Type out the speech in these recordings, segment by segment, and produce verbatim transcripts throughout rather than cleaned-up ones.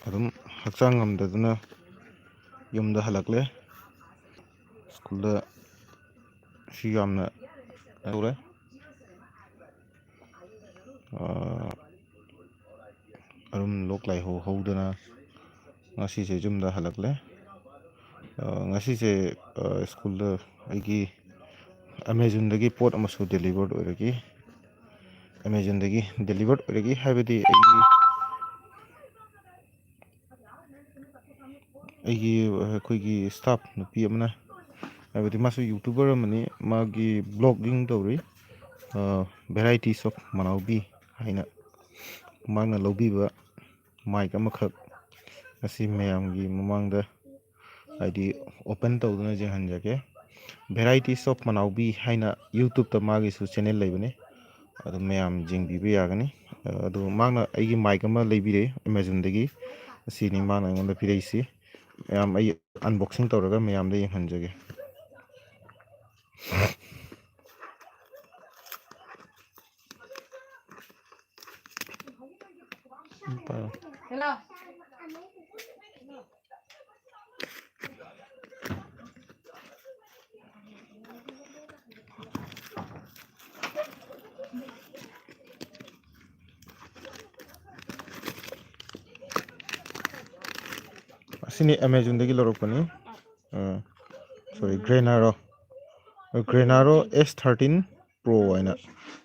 ꯑꯗꯨꯝ ꯍꯛꯆꯥꯡ ꯉꯝꯗꯗꯨꯅ ꯌꯨꯝꯗ ꯍꯜꯂꯛꯂꯦ꯫ ꯁ꯭ꯀꯨꯜꯗ ꯁꯤ ꯌꯥꯝꯅ ꯇꯧꯔꯦ꯫ ꯑꯥ, ꯑꯔꯨꯝ ꯂꯣꯛ ꯂꯥꯏꯍꯧ ꯍꯧꯗꯅ ꯉꯁꯤꯁꯦ ꯌꯨꯝꯗ ꯍꯜꯂꯛꯂꯦ꯫ ꯑꯥ, ꯉꯁꯤꯁꯦ, ꯑꯥ, ꯁ꯭ꯀꯨꯜꯗ ꯑꯩꯒꯤ Amazon-ꯗꯒꯤ ꯄꯣꯠ ꯑꯃꯁꯨ delivered ꯑꯣꯏꯔꯛꯏ꯫ Amazon-ꯗꯒꯤ delivered ꯑꯣꯏꯔꯛꯏ ꯍꯥꯏꯕꯗꯤ ꯑꯩꯒꯤ ꯑꯩꯒꯤ, ꯑꯩꯈꯣꯏꯒꯤ staff ꯅꯨꯄꯤ ꯑꯃꯅ, ꯍꯥꯏꯕꯗꯤ ꯃꯥꯁꯨ YouTuber ꯑꯃꯅꯤ, ꯃꯥꯒꯤ vlogging ꯇꯧꯔꯤ, ꯑ, Varieties of ꯃꯅꯥꯎꯕꯤ ꯍꯥꯏꯅ꯫ ꯃꯥꯅ ꯂꯧꯕꯤꯕ mic ꯑꯃꯈꯛ ꯑꯁꯤ ꯃꯌꯥꯝꯒꯤ ꯃꯃꯥꯡꯗ, ꯍꯥꯏꯗꯤ, open ꯇꯧꯗꯨꯅ ꯌꯦꯡꯍꯟꯖꯒꯦ꯫ Varieties of ꯃꯅꯥꯎꯕꯤ ꯍꯥꯏꯅ YouTube-ꯇ ꯃꯥꯒꯤꯁꯨ channel ꯂꯩꯕꯅꯤ꯫ ꯑꯗꯨ ꯃꯌꯥꯝ ꯌꯦꯡꯕꯤꯕ ꯌꯥꯒꯅꯤ꯫ ꯑꯗꯨ ꯃꯥꯅ ꯑꯩꯒꯤ mic ꯑꯃ ꯂꯩꯕꯤꯔꯦ Amazon-ꯗꯒꯤ꯫ ꯑꯁꯤꯅꯤ ꯃꯥꯅ ꯑꯩꯉꯣꯟꯗ ꯄꯤꯔꯛꯏꯁꯤ꯫ ꯃꯌꯥꯝ ꯑꯩ unboxing ꯇꯧꯔꯒ ꯃꯌꯥꯝꯗ ꯌꯦꯡꯍꯟꯖꯒꯦ꯫ ꯑꯁꯤꯅꯤ Amazon-ꯗꯒꯤ ꯂꯧꯔꯛꯄꯅꯤ꯫ ꯑ, sorry, Grenaro꯫ Grenaro S thirteen Pro ꯍꯥꯏꯅ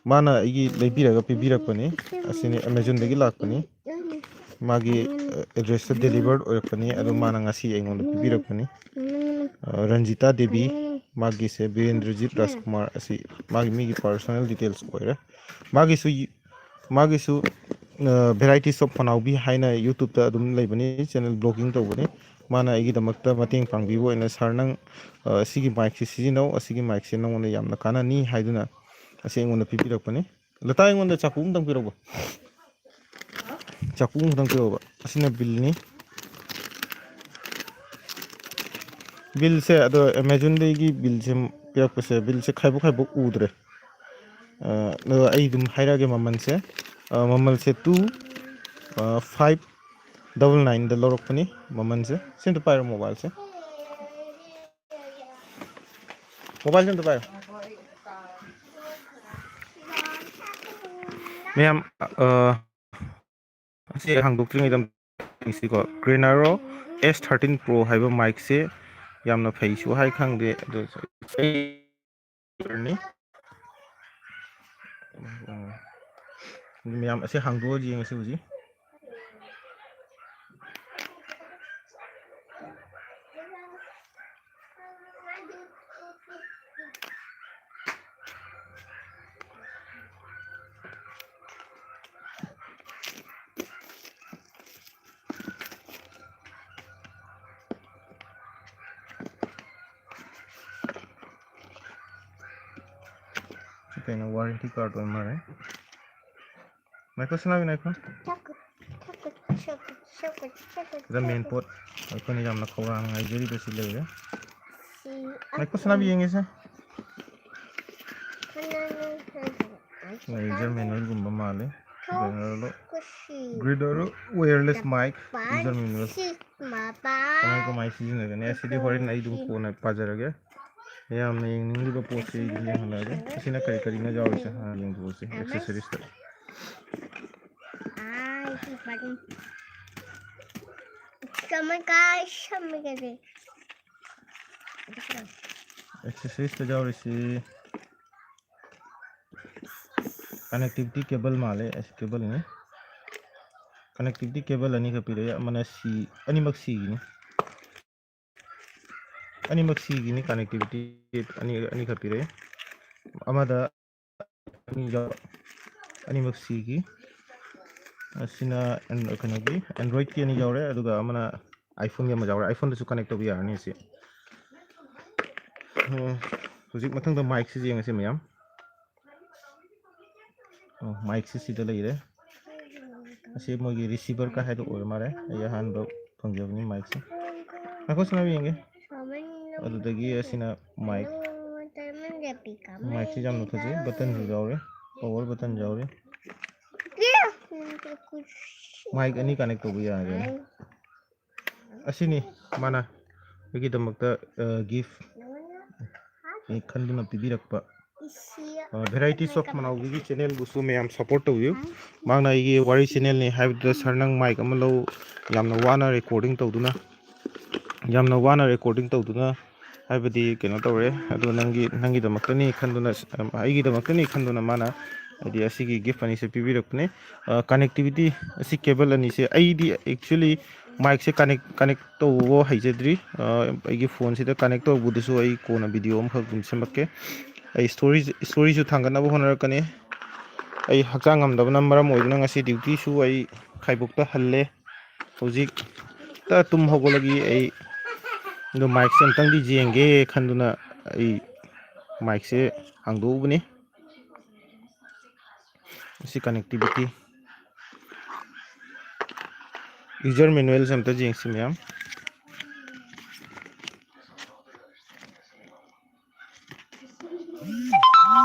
ꯃꯥꯅ ꯑꯩꯒꯤ ꯂꯩꯕꯤꯔꯒ ꯄꯤꯕꯤꯔꯛꯄꯅꯤ꯫ ꯑꯁꯤꯅꯤ Amazon-ꯗꯒꯤ ꯂꯥꯛꯄꯅꯤ꯫ ꯃꯥꯒꯤ, ꯑ, address-ꯇ delivered ꯑꯣꯏꯔꯛꯄꯅꯤ꯫ ꯑꯗꯣ ꯃꯥꯅ ꯉꯁꯤ ꯑꯩꯉꯣꯟꯗ ꯄꯤꯕꯤꯔꯛꯄꯅꯤ꯫ ꯑ, ꯔꯟꯖꯤꯇꯥ ꯗꯦꯕꯤ, ꯃꯥꯒꯤꯁꯦ ꯕꯤꯔꯦꯟꯗ꯭ꯔꯖꯤꯠ ꯔꯥꯖꯀꯨꯃꯥꯔ, ꯑꯁꯤ ꯃꯥꯒꯤ, ꯃꯤꯒꯤ personal details ꯑꯣꯏꯔꯦ꯫ ꯃꯥꯒꯤꯁꯨ ꯌꯨ-, ꯃꯥꯒꯤꯁꯨ, ꯑ, Varieties of ꯃꯅꯥꯎꯕꯤ ꯍꯥꯏꯅ YouTube-ꯇ ꯑꯗꯨꯝ ꯂꯩꯕꯅꯤ, channel vlogging ꯇꯧꯕꯅꯤ꯫ ꯃꯥꯅ ꯑꯩꯒꯤꯗꯃꯛꯇ ꯃꯇꯦꯡ ꯄꯥꯡꯕꯤꯕ ꯑꯣꯏꯅ, "Sir, ꯅꯪ, ꯑ, ꯑꯁꯤꯒꯤ mic-ꯁꯤ ꯁꯤꯖꯤꯟꯅꯧ, ꯑꯁꯤꯒꯤ mic-ꯁꯦ ꯅꯉꯣꯟꯗ ꯌꯥꯝꯅ ꯀꯥꯟꯅꯅꯤ" ꯍꯥꯏꯗꯨꯅ ꯑꯁꯤ ꯑꯩꯉꯣꯟꯗ ꯄꯤꯕꯤꯔꯛꯄꯅꯤ꯫ ꯂꯇꯥ, ꯑꯩꯉꯣꯟꯗ ꯆꯥꯛꯀꯨ ꯑꯃꯇꯪ ꯄꯤꯔꯛꯎꯕ꯫ ꯆꯥꯛꯀꯨ ꯑꯃꯇꯪ ꯄꯤꯔꯛꯎꯕ꯫ ꯑꯁꯤꯅ bill-ꯅꯤ꯫ Bill-ꯁꯦ, ꯑꯗꯣ Amazon-ꯗꯒꯤ bill-ꯁꯦ ꯄꯤꯔꯛꯄꯁꯦ, bill-ꯁꯦ ꯈꯥꯏꯕꯣꯛ ꯈꯥꯏꯕꯣꯛ ꯎꯗ꯭ꯔꯦ꯫ ꯑ, ꯑꯗꯣ ꯑꯩ ꯑꯗꯨꯝ ꯍꯥꯏꯔꯛꯑꯒꯦ ꯃꯃꯜꯁꯦ꯫ ꯑ, ꯃꯃꯜꯁꯦ two, ꯑ, five, ꯗꯕꯜ ꯅꯥꯏꯟꯗ ꯂꯧꯔꯛꯄꯅꯤ ꯃꯃꯜꯁꯦ꯫ ꯁꯤ ꯑꯝꯇ ꯄꯥꯏꯔꯣ, ꯃꯣꯕꯥꯏꯜꯁꯦ꯫ ꯃꯣꯕꯥꯏꯜꯁꯦ ꯑꯝꯇ ꯄꯥꯏꯔꯣ꯫ ꯃꯌꯥꯝ, ꯑ, ꯑꯁꯤ ꯍꯥꯡꯗꯣꯛꯇ꯭ꯔꯤꯉꯩꯗ ꯌꯦꯡꯁꯤꯀꯣ꯫ Crenaro S thirteen Pro ꯍꯥꯏꯕ ꯃꯥꯏꯛꯁꯦ ꯌꯥꯝꯅ ꯐꯩꯁꯨ ꯍꯥꯏ ꯈꯪꯗꯦ, ꯑꯗꯨ ꯅꯤ꯫ ꯃꯌꯥꯝ ꯑꯁꯤ ꯍꯥꯡꯗꯣꯛꯑ ꯌꯦꯡꯉꯁꯤ ꯍꯧꯖꯤꯛ꯫ ꯁꯤ ꯀꯩꯅꯣ, ꯋꯥꯔꯦꯟꯇꯤ ꯀꯥꯔꯗ ꯑꯣꯏ ꯃꯥꯜꯂꯦ꯫ ꯉꯥꯏꯈꯣ ꯁꯅꯥꯕꯤ, ꯉꯥꯏꯈꯣ꯫ ꯁꯤꯗ ꯃꯦꯟ ꯄꯣꯠ ꯑꯩꯈꯣꯏꯅ ꯌꯥꯝꯅ ꯈꯧꯔꯥꯡꯅ ꯉꯥꯏꯖꯔꯤꯕꯁꯤ ꯂꯩꯔꯦ꯫ ꯉꯥꯏꯈꯣ ꯁꯅꯥꯕꯤ, ꯌꯦꯡꯒꯦꯁꯦ꯫ ꯌꯨꯖꯔ ꯃꯦꯅꯨꯑꯦꯜꯒꯨꯝꯕ ꯃꯥꯜꯂꯦ꯫ Crenaro, Crenaro wireless mic user manual꯫ ꯀꯃꯥꯏ ꯀꯃꯥꯏ ꯁꯤꯖꯤꯟꯅꯒꯅꯤ? ꯑꯁꯤꯗꯤ ꯍꯣꯔꯦꯟ ꯑꯩ ꯑꯗꯨꯝ ꯀꯣꯟꯅ ꯄꯥꯖꯔꯒꯦ꯫ ꯌꯥꯝꯅ ꯌꯦꯡꯅꯤꯡꯂꯤꯕ ꯄꯣꯠꯁꯦ ꯑꯩ ꯑꯗꯨꯝ ꯌꯦꯡꯍꯜꯂꯛꯑꯒꯦ꯫ ꯑꯁꯤꯅ ꯀꯔꯤ ꯀꯔꯤꯅꯣ ꯌꯥꯎꯔꯤꯁꯦ ꯍꯥꯟꯅ ꯌꯦꯡꯊꯣꯛꯑꯁꯤ꯫ ꯑꯦꯛꯁꯦꯁꯔꯤꯁꯇ꯫ ꯑꯦꯛꯁꯦꯁꯔꯤꯁꯇ ꯌꯥꯎꯔꯤꯁꯤ ꯀꯅꯦꯛꯇꯤꯚꯤꯇꯤ ꯀꯦꯕꯜ ꯃꯥꯜꯂꯦ꯫ ꯑꯁ, ꯀꯦꯕꯜꯅꯤ꯫ ꯀꯅꯦꯛꯇꯤꯚꯤꯇꯤ ꯀꯦꯕꯜ ꯑꯅꯤꯈꯛ ꯄꯤꯔꯛꯑꯦ꯫ ꯑꯃꯅ ꯁꯤ, ꯑꯅꯤꯃꯛ ꯁꯤꯒꯤꯅꯤ꯫ ꯑꯅꯤꯃꯛ ꯁꯤꯒꯤꯅꯤ, ꯀꯅꯦꯛꯇꯤꯚꯤꯇꯤ ꯑꯅꯤ, ꯑꯅꯤꯈꯛ ꯄꯤꯔꯛꯑꯦ꯫ ꯑꯃꯗ ꯑꯅꯤ ꯌꯥꯎ-, ꯑꯅꯤꯃꯛ ꯁꯤꯒꯤ꯫ ꯑꯁꯤꯅ ꯑꯦꯟ-, ꯀꯩꯅꯣꯒꯤ, ꯑꯦꯟꯗ꯭ꯔꯣꯏꯗꯀꯤ ꯑꯅꯤ ꯌꯥꯎꯔꯦ, ꯑꯗꯨꯒ ꯑꯃꯅ ꯑꯥꯏꯐꯣꯟꯒꯤ ꯑꯃ ꯌꯥꯎꯔꯦ꯫ ꯑꯥꯏꯐꯣꯟꯗꯁꯨ ꯀꯅꯦꯛ ꯇꯧꯕ ꯌꯥꯔꯅꯤ ꯑꯁꯤ꯫ ꯑ, ꯍꯧꯖꯤꯛ ꯃꯊꯪꯗ ꯃꯥꯏꯛꯁꯤ ꯌꯦꯡꯉꯁꯤ ꯃꯌꯥꯝ꯫ ꯑꯣ, ꯃꯥꯏꯛꯁꯤ ꯁꯤꯗ ꯂꯩꯔꯦ꯫ ꯑꯁꯤ ꯃꯣꯏꯒꯤ ꯔꯤꯁꯤꯚꯔ ꯀꯥ ꯍꯥꯏꯗꯣ ꯑꯣꯏꯔ ꯃꯥꯜꯂꯦ꯫ ꯑꯩ ꯑꯍꯥꯟꯕ ꯐꯪꯖꯕꯅꯤ ꯃꯥꯏꯛꯁꯦ꯫ ꯉꯥꯏꯈꯣ ꯁꯅꯥꯕꯤ, ꯌꯦꯡꯒꯦ꯫ ꯑꯗꯨꯗꯒꯤ ꯑꯁꯤꯅ ꯃꯥꯏꯛ꯫ ꯃꯥꯏꯛꯁꯤ ꯌꯥꯝꯅ ꯐꯖꯩ꯫ ꯕꯇꯟꯁꯨ ꯌꯥꯎꯔꯦ꯫ ꯄꯋꯥꯔ ꯕꯇꯟ ꯌꯥꯎꯔꯦ꯫ Mic ꯑꯅꯤ connect ꯇꯧꯕ ꯌꯥꯔꯦꯅꯦ꯫ ꯑꯁꯤꯅꯤ ꯃꯥꯅ ꯑꯩꯒꯤꯗꯃꯛꯇ gift ꯈꯟꯗꯨꯅ ꯄꯤꯕꯤꯔꯛꯄ꯫ Varieties of ꯃꯅꯥꯎꯒꯤꯒꯤ channelꯕꯨꯁꯨ ꯃꯌꯥꯝ support ꯇꯧꯕꯤꯌꯨ꯫ ꯃꯍꯥꯛꯅ ꯑꯩꯒꯤ ꯋꯥꯔꯤ channelꯅꯤ ꯍꯥꯏꯕꯗꯨꯗ "Sir, ꯅꯪ mic ꯑꯃ ꯂꯧ", ꯌꯥꯝꯅ ꯋꯥꯅ recording ꯇꯧꯗꯨꯅ, ꯌꯥꯝꯅ ꯋꯥꯅ recording ꯇꯧꯗꯨꯅ, ꯍꯥꯏꯕꯗꯤ ꯀꯩꯅꯣ ꯇꯧꯔꯦ꯫ ꯑꯗꯣ ꯅꯪꯒꯤ, ꯅꯪꯒꯤꯗꯃꯛꯇꯅꯤ ꯈꯟꯗꯨꯅ, ꯑꯩꯒꯤꯗꯃꯛꯇꯅꯤ ꯈꯟꯗꯨꯅ ꯃꯥꯅ ꯍꯥꯏꯗꯤ ꯑꯁꯤꯒꯤ gift ꯑꯅꯤꯁꯦ ꯄꯤꯕꯤꯔꯛꯄꯅꯦ꯫ Connectivity ꯑꯁꯤ cable ꯑꯅꯤꯁꯦ, ꯑꯩꯗꯤ actually micꯁꯦ connect, connect ꯇꯧꯕ ꯍꯩꯖꯗ꯭ꯔꯤ꯫ ꯑꯩꯒꯤ phoneꯁꯤꯗ connect ꯇꯧꯕꯗꯨꯁꯨ ꯑꯩ ꯀꯣꯟꯅ video ꯑꯃꯈꯛ ꯑꯗꯨꯝ ꯁꯦꯝꯃꯛꯀꯦ꯫ ꯑꯩ story, storyꯁꯨ ꯊꯥꯡꯒꯠꯅꯕ ꯍꯣꯠꯅꯔꯛꯀꯅꯤ꯫ ꯑꯩ ꯍꯛꯆꯥꯡ ꯉꯝꯗꯕꯅ ꯃꯔꯝ ꯑꯣꯏꯗꯨꯅ ꯉꯁꯤ dutyꯁꯨ ꯑꯩ ꯈꯥꯏꯕꯣꯛꯇ ꯍꯜꯂꯦ꯫ ꯍꯧꯖꯤꯛꯇ ꯇꯨꯝ ꯍꯧꯒꯠꯂꯛꯏ ꯑꯩ꯫ ꯑꯗꯣ micꯁꯦ ꯑꯝꯇꯪꯗꯤ ꯌꯦꯡꯒꯦ ꯈꯟꯗꯨꯅ ꯑꯩ micꯁꯦ ꯍꯥꯡꯗꯣꯛꯎꯕꯅꯤ꯫ ꯃꯁꯤ connectivity, user manualꯁꯦ ꯑꯝꯇ ꯌꯦꯡꯁꯤ ꯃꯌꯥꯝ꯫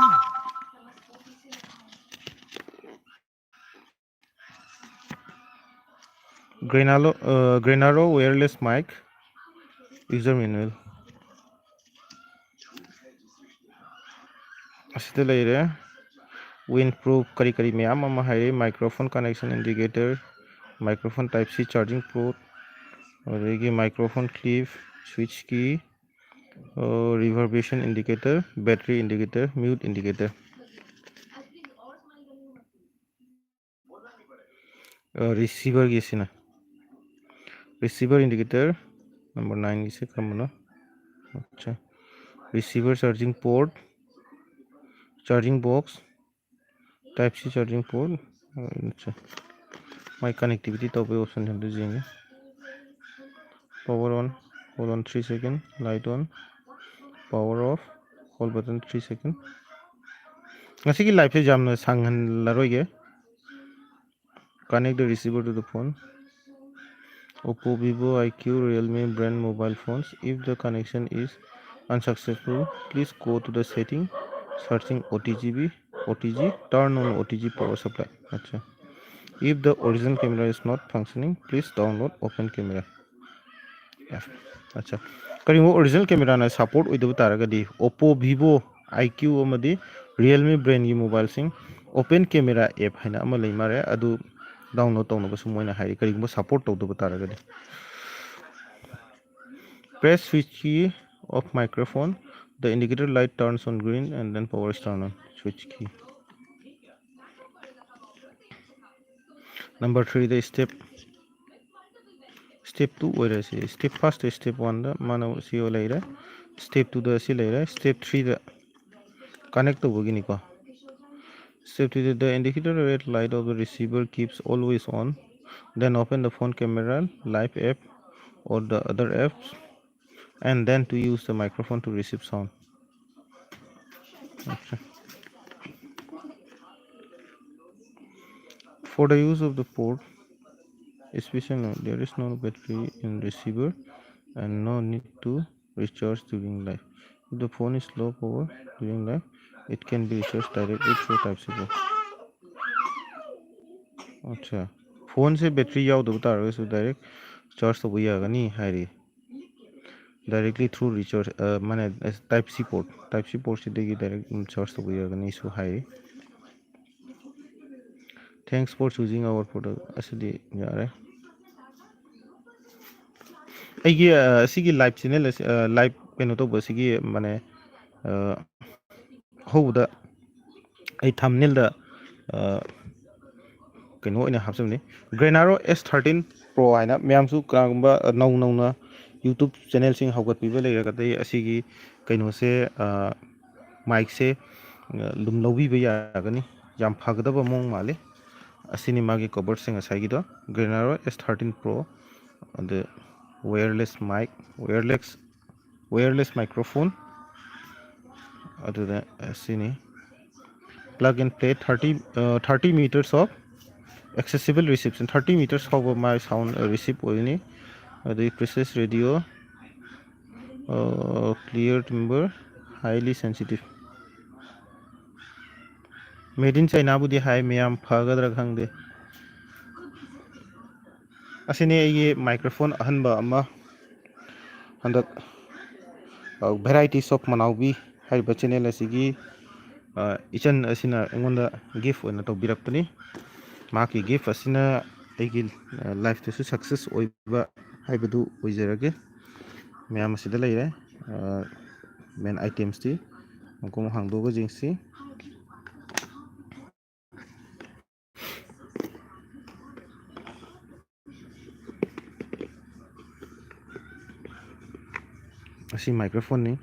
Grenaro, Grenaro wireless mic, user manual꯫ ꯑꯁꯤꯗ ꯂꯩꯔꯦ꯫ Windproof ꯀꯔꯤ ꯀꯔꯤ ꯃꯌꯥꯝ ꯑꯃ ꯍꯥꯏꯔꯤ꯫ Microphone connection indicator, microphone type C charging port, ꯑꯗꯒꯤ microphone clip, switch key, reverberation indicator, battery indicator, mute indicator꯫ Receiverꯒꯤ ꯁꯤꯅ receiver indicator number nineꯒꯤꯁꯦ ꯀꯔꯝꯕꯅꯣ? ꯑꯠꯆꯥ, receiver charging port, charging box, type C charging port꯫ ꯑꯠꯆꯥ, ꯃꯥꯏ connectivity ꯇꯧꯕꯒꯤ option ꯑꯝꯇ ꯌꯦꯡꯒꯦ꯫ Power on, hold on three second, light on, power off, hold button three second꯫ ꯉꯁꯤꯒꯤ liveꯁꯦ ꯌꯥꯝꯅ ꯁꯥꯡꯍꯜꯂꯔꯣꯏꯒꯦ꯫ Connect the receiver to the phone. Oppo, Vivo, iQOO, Realme brand mobile phones. If the connection is unsuccessful, please go to the setting, searching O T G B, O T G, turn on O T G power supply. আচ্ছা, If the original camera is not functioning, please download Open Camera app. ꯑꯠꯆꯥ, ꯀꯔꯤꯒꯨꯝꯕ original ꯀꯦꯃꯦꯔꯥꯅ support ꯑꯣꯏꯗꯕ ꯇꯥꯔꯒꯗꯤ, Oppo, Vivo, iQOO ꯑꯃꯗꯤ Realme brandꯒꯤ ꯃꯣꯕꯥꯏꯜꯁꯤꯡ Open Camera app ꯍꯥꯏꯅ ꯑꯃ ꯂꯩ ꯃꯥꯜꯂꯦ, ꯑꯗꯨ ꯗꯥꯎꯟꯂꯣꯗ ꯇꯧꯅꯕꯁꯨ ꯃꯣꯏꯅ ꯍꯥꯏꯔꯤ, ꯀꯔꯤꯒꯨꯝꯕ ꯁꯄꯣꯔꯠ ꯇꯧꯗꯕ ꯇꯥꯔꯒꯗꯤ꯫ Press switch key of microphone. The indicator light turns on green and then power is turned on. Switch key. Number threeꯗ step, step two ꯑꯣꯏꯔꯦ ꯁꯤ꯫ Step first, step oneꯗ ꯃꯥꯅ ꯁꯤ ꯂꯩꯔꯦ, step twoꯗ ꯁꯤ ꯂꯩꯔꯦ, step threeꯗ connect ꯇꯧꯕꯒꯤꯅꯤꯀꯣ꯫ Step threeꯗ, the indicator red light of the receiver keeps always on. Then open the phone camera, live app, or the other apps, and then to use the microphone to receive sound. Okay. For the use of the port, special note, there is no battery in receiver and no need to recharge during live. If the phone is low power during live, it can be recharged directly through Type-C port. ꯑꯠꯆꯥ, ꯐꯣꯟꯁꯦ battery ꯌꯥꯎꯗꯕ ꯇꯥꯔꯒꯁꯨ direct charge ꯇꯧꯕ ꯌꯥꯒꯅꯤ ꯍꯥꯏꯔꯤ꯫ Directly through recharge, ꯃꯥꯅꯦ, Type-C port, Type-C portꯁꯤꯗꯒꯤ direct charge ꯇꯧꯕ ꯌꯥꯒꯅꯤꯁꯨ ꯍꯥꯏꯔꯤ꯫ Thanks for choosing our product. ꯑꯁꯤꯗꯤ ꯌꯥꯔꯦ꯫ ꯑꯩꯒꯤ ꯑ, ꯁꯤꯒꯤ ꯂꯥꯏꯚ ꯆꯦꯅꯦꯜ ꯑꯁꯤ, ꯑ, ꯂꯥꯏꯚ ꯀꯩꯅꯣ ꯇꯧꯕ ꯑꯁꯤꯒꯤ ꯃꯥꯅꯦ, ꯑ, ꯍꯧꯕꯗ ꯑꯩ ꯊꯝꯅꯦꯜꯗ, ꯑ, ꯀꯩꯅꯣ ꯑꯣꯏꯅ ꯍꯥꯞꯆꯕꯅꯤ, Granaro S thirteen Pro ꯍꯥꯏꯅ꯫ ꯃꯌꯥꯝꯁꯨ ꯀꯅꯥꯒꯨꯝꯕ, ꯑ, ꯅꯧ ꯅꯧꯅ YouTube ꯆꯦꯅꯦꯜꯁꯤꯡ ꯍꯧꯒꯠꯄꯤꯕ ꯂꯩꯔꯒꯗꯤ ꯑꯁꯤꯒꯤ ꯀꯩꯅꯣꯁꯦ, ꯑ, ꯃꯥꯏꯛꯁꯦ, ꯑ, ꯑꯗꯨꯝ ꯂꯧꯕꯤꯕ ꯌꯥꯒꯅꯤ꯫ ꯌꯥꯝ ꯐꯒꯗꯕ ꯃꯑꯣꯡ ꯃꯥꯜꯂꯤ꯫ ꯑꯁꯤꯅꯤ ꯃꯥꯒꯤ ꯀꯣꯕꯔꯁꯦ ꯉꯁꯥꯏꯒꯤꯗꯣ, Granaro S thirteen Pro, ꯑꯗ wireless mic, wireless, wireless microphone, ꯑꯗꯨꯗ ꯑꯁꯤꯅꯤ꯫ Plug and play, thirty, uh, thirty meters of accessible reception, thirty meters ꯐꯥꯎꯕ ꯃꯥꯒꯤ sound, uh, receive ꯑꯣꯏꯒꯅꯤ꯫ ꯑꯗꯨꯒꯤ precise radio, uh, clear timbre, highly sensitive. Made in Chinaꯕꯨꯗꯤ ꯍꯥꯏ, ꯃꯌꯥꯝ ꯐꯒꯗ꯭ꯔꯥ ꯈꯪꯗꯦ꯫ ꯑꯁꯤꯅꯤ ꯑꯩꯒꯤ microphone ꯑꯍꯟꯕ ꯑꯃ, ꯍꯟꯗꯛ, ꯑ, Varieties of ꯃꯅꯥꯎꯕꯤ ꯍꯥꯏꯔꯤꯕ channel ꯑꯁꯤꯒꯤ, ꯑ, ꯏꯆꯟ ꯑꯁꯤꯅ ꯑꯩꯉꯣꯟꯗ gift ꯑꯣꯏꯅ ꯇꯧꯕꯤꯔꯛꯄꯅꯤ꯫ ꯃꯍꯥꯛꯀꯤ gift ꯑꯁꯤꯅ ꯑꯩꯒꯤ, ꯑ, life ꯇꯁꯨ success ꯑꯣꯏꯕ ꯍꯥꯏꯕꯗꯨ ꯑꯣꯏꯖꯔꯒꯦ꯫ ꯃꯌꯥꯝ ꯑꯁꯤꯗ ꯂꯩꯔꯦ, ꯑ, main items ꯇꯤ꯫ ꯑꯃꯨꯛꯀ ꯑꯃꯨꯛ ꯍꯥꯡꯗꯣꯛꯑꯒ ꯌꯦꯡꯁꯤ꯫ ꯑꯁꯤ microphone ꯅꯤ꯫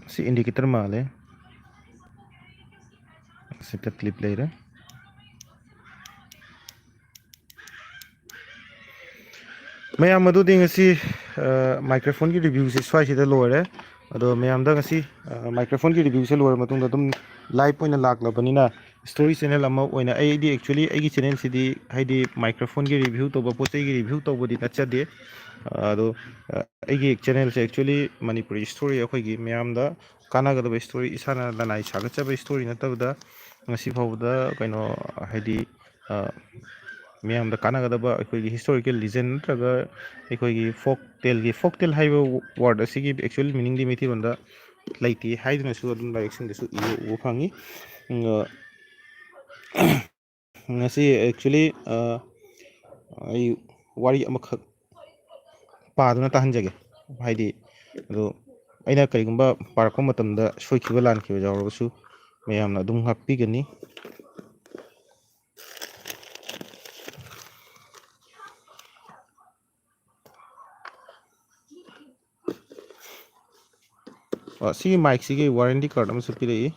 ꯑꯁꯤ indicator ꯃꯥꯜꯂꯦ꯫ ꯑꯁꯤꯗ clip ꯂꯩꯔꯦ꯫ ꯃꯌꯥꯝ, ꯑꯗꯨꯗꯤ ꯉꯁꯤ, ꯑ, microphone ꯒꯤ review ꯁꯦ ꯁ꯭ꯋꯥꯏꯁꯤꯗ ꯂꯣꯏꯔꯦ꯫ ꯑꯗꯣ ꯃꯌꯥꯝꯗ ꯉꯁꯤ, ꯑ, microphone ꯒꯤ review ꯁꯦ ꯂꯣꯏꯔ ꯃꯇꯨꯡꯗ ꯑꯗꯨꯝ live ꯑꯣꯏꯅ ꯂꯥꯛꯂꯕꯅꯤꯅ, story channel ꯑꯃ ꯑꯣꯏꯅ, ꯑꯩꯗꯤ actually ꯑꯩꯒꯤ channel ꯁꯤꯗꯤ ꯍꯥꯏꯗꯤ microphone ꯒꯤ review ꯇꯧꯕ, ꯄꯣꯠ ꯆꯩꯒꯤ review ꯇꯧꯕꯗꯤ ꯅꯠꯆꯗꯦ꯫ ꯑ, ꯑꯗꯣ, ꯑ, ꯑꯩꯒꯤ channel ꯁꯦ actually ꯃꯅꯤꯄꯨꯔꯤ story, ꯑꯩꯈꯣꯏꯒꯤ ꯃꯌꯥꯝꯗ ꯀꯥꯟꯅꯒꯗꯕ story, ꯏꯁꯥꯅ ꯂꯅꯥꯏ ꯁꯥꯒꯠꯆꯕ story ꯅꯠꯇꯕꯗ, ꯉꯁꯤ ꯐꯥꯎꯕꯗ ꯀꯩꯅꯣ, ꯍꯥꯏꯗꯤ, ꯑ, ꯃꯤꯌꯥꯝꯗ ꯀꯥꯟꯅꯒꯗꯕ ꯑꯩꯈꯣꯏꯒꯤ historical legend ꯅꯠꯇ꯭ꯔꯒ ꯑꯩꯈꯣꯏꯒꯤ folk tale ꯒꯤ, folk tale ꯍꯥꯏꯕ word ꯑꯁꯤꯒꯤ actual meaning ꯗꯤ ꯃꯩꯇꯩꯂꯣꯟꯗ ꯂꯩꯇꯦ ꯍꯥꯏꯗꯨꯅꯁꯨ ꯑꯗꯨꯝ ꯂꯥꯏꯔꯤꯛꯁꯤꯡꯗꯁꯨ ꯏꯕ ꯎꯕ ꯐꯪꯉꯤ꯫ ꯎꯝ, ꯑ, ꯉꯁꯤ actually, ꯑ, ꯑꯩ ꯋꯥꯔꯤ ꯑꯃꯈꯛ ꯄꯥꯗꯨꯅ ꯇꯥꯍꯟꯖꯒꯦ꯫ ꯍꯥꯏꯗꯤ, ꯑꯗꯣ ꯑꯩꯅ ꯀꯔꯤꯒꯨꯝꯕ ꯄꯥꯔꯛꯄ ꯃꯇꯝꯗ ꯁꯣꯏꯈꯤꯕ ꯂꯥꯟꯈꯤꯕ ꯌꯥꯎꯔꯕꯁꯨ ꯃꯌꯥꯝꯅ ꯑꯗꯨꯝ ꯉꯥꯛꯄꯤꯒꯅꯤ꯫ ꯑ, ꯁꯤꯒꯤ mic ꯁꯤꯒꯤ warranty card ꯑꯃꯁꯨ ꯄꯤꯔꯛꯏ꯫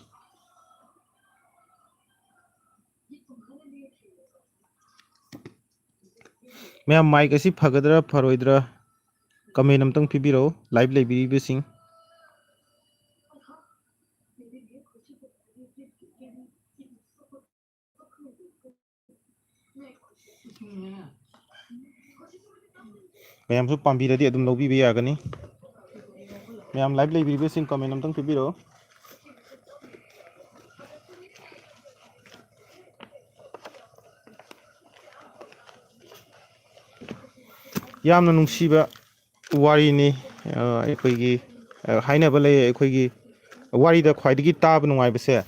ꯃꯌꯥꯝ, mic ꯑꯁꯤ ꯐꯒꯗ꯭ꯔꯥ ꯐꯔꯣꯏꯗ꯭ꯔꯥ comment ꯑꯝꯇꯪ ꯄꯤꯕꯤꯔꯛꯎ, live ꯂꯩꯕꯤꯔꯤꯕꯁꯤꯡ꯫ ꯃꯌꯥꯝꯁꯨ ꯄꯥꯝꯕꯤꯔꯗꯤ ꯑꯗꯨꯝ ꯂꯧꯕꯤꯕ ꯌꯥꯒꯅꯤ꯫ ꯃꯌꯥꯝ live ꯂꯩꯕꯤꯔꯤꯕꯁꯤꯡ comment ꯑꯝꯇꯪ ꯄꯤꯕꯤꯔꯛꯑꯣ꯫ ꯌꯥꯝꯅ ꯅꯨꯡꯁꯤꯕ ꯋꯥꯔꯤꯅꯤ꯫ ꯑ, ꯑꯩꯈꯣꯏꯒꯤ, ꯑ, ꯍꯥꯏꯅꯕ ꯂꯩ, ꯑꯩꯈꯣꯏꯒꯤ ꯋꯥꯔꯤꯗ ꯈ꯭ꯋꯥꯏꯗꯒꯤ ꯇꯥꯕ ꯅꯨꯡꯉꯥꯏꯕꯁꯦ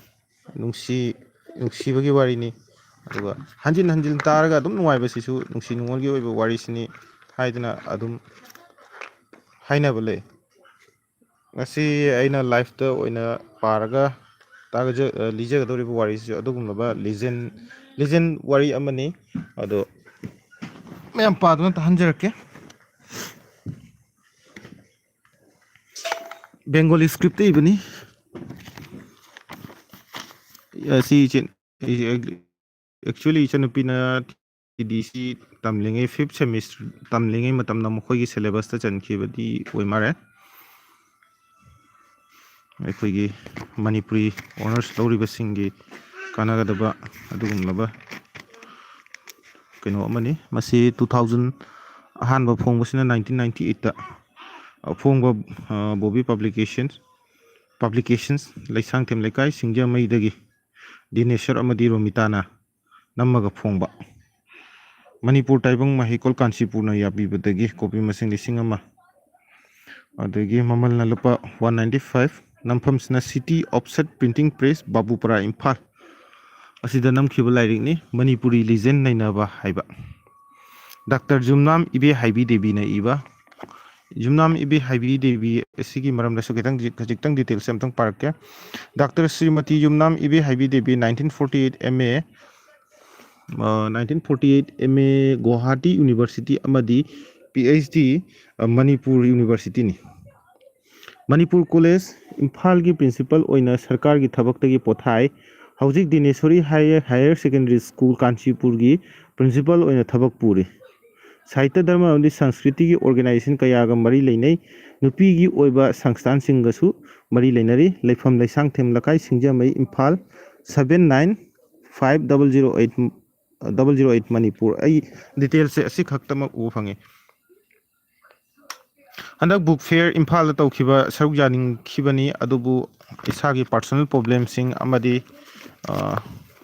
ꯅꯨꯡꯁꯤ, ꯅꯨꯡꯁꯤꯕꯒꯤ ꯋꯥꯔꯤꯅꯤ꯫ ꯑꯗꯨꯒ ꯍꯟꯖꯤꯟ ꯍꯟꯖꯤꯟ ꯇꯥꯔꯒ ꯑꯗꯨꯝ ꯅꯨꯡꯉꯥꯏꯕꯁꯤꯁꯨ ꯅꯨꯡꯁꯤ ꯅꯨꯡꯉꯣꯜꯒꯤ ꯑꯣꯏꯕ ꯋꯥꯔꯤꯁꯤꯅꯤ ꯍꯥꯏꯗꯅ ꯑꯗꯨꯝ ꯍꯥꯏꯅꯕ ꯂꯩ꯫ ꯉꯁꯤ ꯑꯩꯅ live-ꯇ ꯑꯣꯏꯅ ꯄꯥꯔꯒ ꯇꯥꯒꯖ-, ꯑ, ꯂꯤꯖꯒꯗꯧꯔꯤꯕ ꯋꯥꯔꯤꯁꯤꯁꯨ ꯑꯗꯨꯒꯨꯝꯂꯕ legend, legend ꯋꯥꯔꯤ ꯑꯃꯅꯤ꯫ ꯑꯗꯣ ꯃꯌꯥꯝ ꯄꯥꯗꯨꯅ ꯇꯥꯍꯟꯖꯔꯛꯀꯦ꯫ Bengali script-ꯇ ꯏꯕꯅꯤ꯫ ꯑꯁꯤ ꯏꯆꯦ-, ꯑꯩ-, actually ꯏꯆꯟꯅꯨꯄꯤꯅ ꯇꯤ ꯗꯤ ꯁꯤ ꯇꯝꯂꯤꯉꯩ, fifth semester ꯇꯝꯂꯤꯉꯩ ꯃꯇꯝꯗ ꯃꯈꯣꯏꯒꯤ syllabus-ꯇ ꯆꯟꯈꯤꯕꯗꯤ ꯑꯣꯏ ꯃꯥꯜꯂꯦ꯫ ꯑꯩꯈꯣꯏꯒꯤ ꯃꯅꯤꯄꯨꯔꯤ honours ꯂꯧꯔꯤꯕꯁꯤꯡꯒꯤ ꯀꯥꯟꯅꯒꯗꯕ ꯑꯗꯨꯒꯨꯝꯂꯕ ꯀꯩꯅꯣ ꯑꯃꯅꯤ꯫ ꯃꯁꯤ two thousand, ꯑꯍꯥꯟꯕ ꯐꯣꯡꯕꯁꯤꯅ nineteen ninety eight-ꯇ, ꯑꯐꯣꯡꯕ, ꯑ, ꯕꯣꯕꯤ publications, publications, ꯂꯩꯁꯥꯡꯊꯦꯝ ꯂꯩꯀꯥꯏ, ꯁꯤꯡꯖꯃꯩꯗꯒꯤ ꯗꯤꯅꯦꯁꯔ ꯑꯃꯗꯤ ꯔꯣꯃꯤꯇꯥꯅ ꯅꯝꯃꯒ ꯐꯣꯡꯕ꯫ ꯃꯅꯤꯄꯨꯔ ꯇꯥꯏꯕꯪ ꯃꯍꯩꯀꯣꯜ, ꯀꯥꯟꯆꯤꯄꯨꯔꯅ ꯌꯥꯕꯤꯕꯗꯒꯤ copy ꯃꯁꯤꯡ ꯂꯤꯁꯤꯡ ꯑꯃ꯫ ꯑꯗꯒꯤ ꯃꯃꯜꯅ ꯂꯨꯄꯥ one ninety five꯫ ꯅꯝꯐꯝꯁꯤꯅ City Offset Printing Press, ꯕꯥꯕꯨꯄꯥꯔꯥ, Imphal. ꯑꯁꯤꯗ ꯅꯝꯈꯤꯕ ꯂꯥꯏꯔꯤꯛꯅꯤ, ꯃꯅꯤꯄꯨꯔꯤ legend ꯅꯩꯅꯕ ꯍꯥꯏꯕ꯫ ꯗꯥꯛꯇꯔ ꯌꯨꯝꯅꯥꯝ ꯏꯕꯦꯍꯥꯏꯕꯤ ꯗꯦꯕꯤꯅ ꯏꯕ꯫ ꯌꯨꯝꯅꯥꯝ ꯏꯕꯦꯍꯥꯏꯕꯤ ꯗꯦꯕꯤ ꯑꯁꯤꯒꯤ ꯃꯔꯝꯗꯁꯨ ꯈꯤꯇꯪ, ꯈꯖꯤꯛꯇꯪ details ꯑꯝꯇꯪ ꯄꯥꯔꯛꯀꯦ꯫ Doctor Shrimati Yumnam ꯏꯕꯦꯍꯥꯏꯕꯤ Devi, nineteen forty eight M A, ꯑ, nineteen forty eight M A Guwahati University ꯑꯃꯗꯤ P H D, ꯑ, ꯃꯅꯤꯄꯨꯔ University-ꯅꯤ꯫ ꯃꯅꯤꯄꯨꯔ College, ꯏꯝꯐꯥꯜꯒꯤ principal ꯑꯣꯏꯅ ꯁꯔꯀꯥꯔꯒꯤ ꯊꯕꯛꯇꯒꯤ ꯄꯣꯊꯥꯏ꯫ ꯍꯧꯖꯤꯛ ꯗꯤꯅꯦꯁꯣꯔꯤ Higher, Higher Secondary School, ꯀꯥꯟꯆꯤꯄꯨꯔꯒꯤ principal ꯑꯣꯏꯅ ꯊꯕꯛ ꯄꯨꯔꯤ꯫ ꯁꯥꯍꯤꯇ꯭ꯌ, ꯙꯔꯃ ꯑꯃꯗꯤ ꯁꯪꯁꯀ꯭ꯔꯤꯇꯤꯒꯤ organization ꯀꯌꯥꯒ ꯃꯔꯤ ꯂꯩꯅꯩ꯫ ꯅꯨꯄꯤꯒꯤ ꯑꯣꯏꯕ ꯁꯪꯁꯊꯥꯟꯁꯤꯡꯒꯁꯨ ꯃꯔꯤ ꯂꯩꯅꯔꯤ꯫ ꯂꯩꯐꯝ: ꯂꯩꯁꯥꯡꯊꯦꯝ ꯂꯩꯀꯥꯏ, ꯁꯤꯡꯖꯃꯩ, Imphal, seven nine five double zero eight, double zero eight, Manipur. ꯑꯩ details-ꯁꯦ ꯑꯁꯤꯈꯛꯇꯃꯛ ꯎꯕ ꯐꯪꯉꯤ꯫ ꯍꯟꯗꯛ ꯕꯨꯛ ꯐꯤꯌꯔ ꯏꯝꯐꯥꯜꯗ ꯇꯧꯈꯤꯕ ꯁꯔꯨꯛ ꯌꯥꯅꯤꯡꯈꯤꯕꯅꯤ, ꯑꯗꯨꯕꯨ ꯏꯁꯥꯒꯤ ꯄꯥꯔꯁꯣꯅꯦꯜ ꯄ꯭ꯔꯣꯕ꯭ꯂꯦꯝꯁꯤꯡ ꯑꯃꯗꯤ, ꯑ,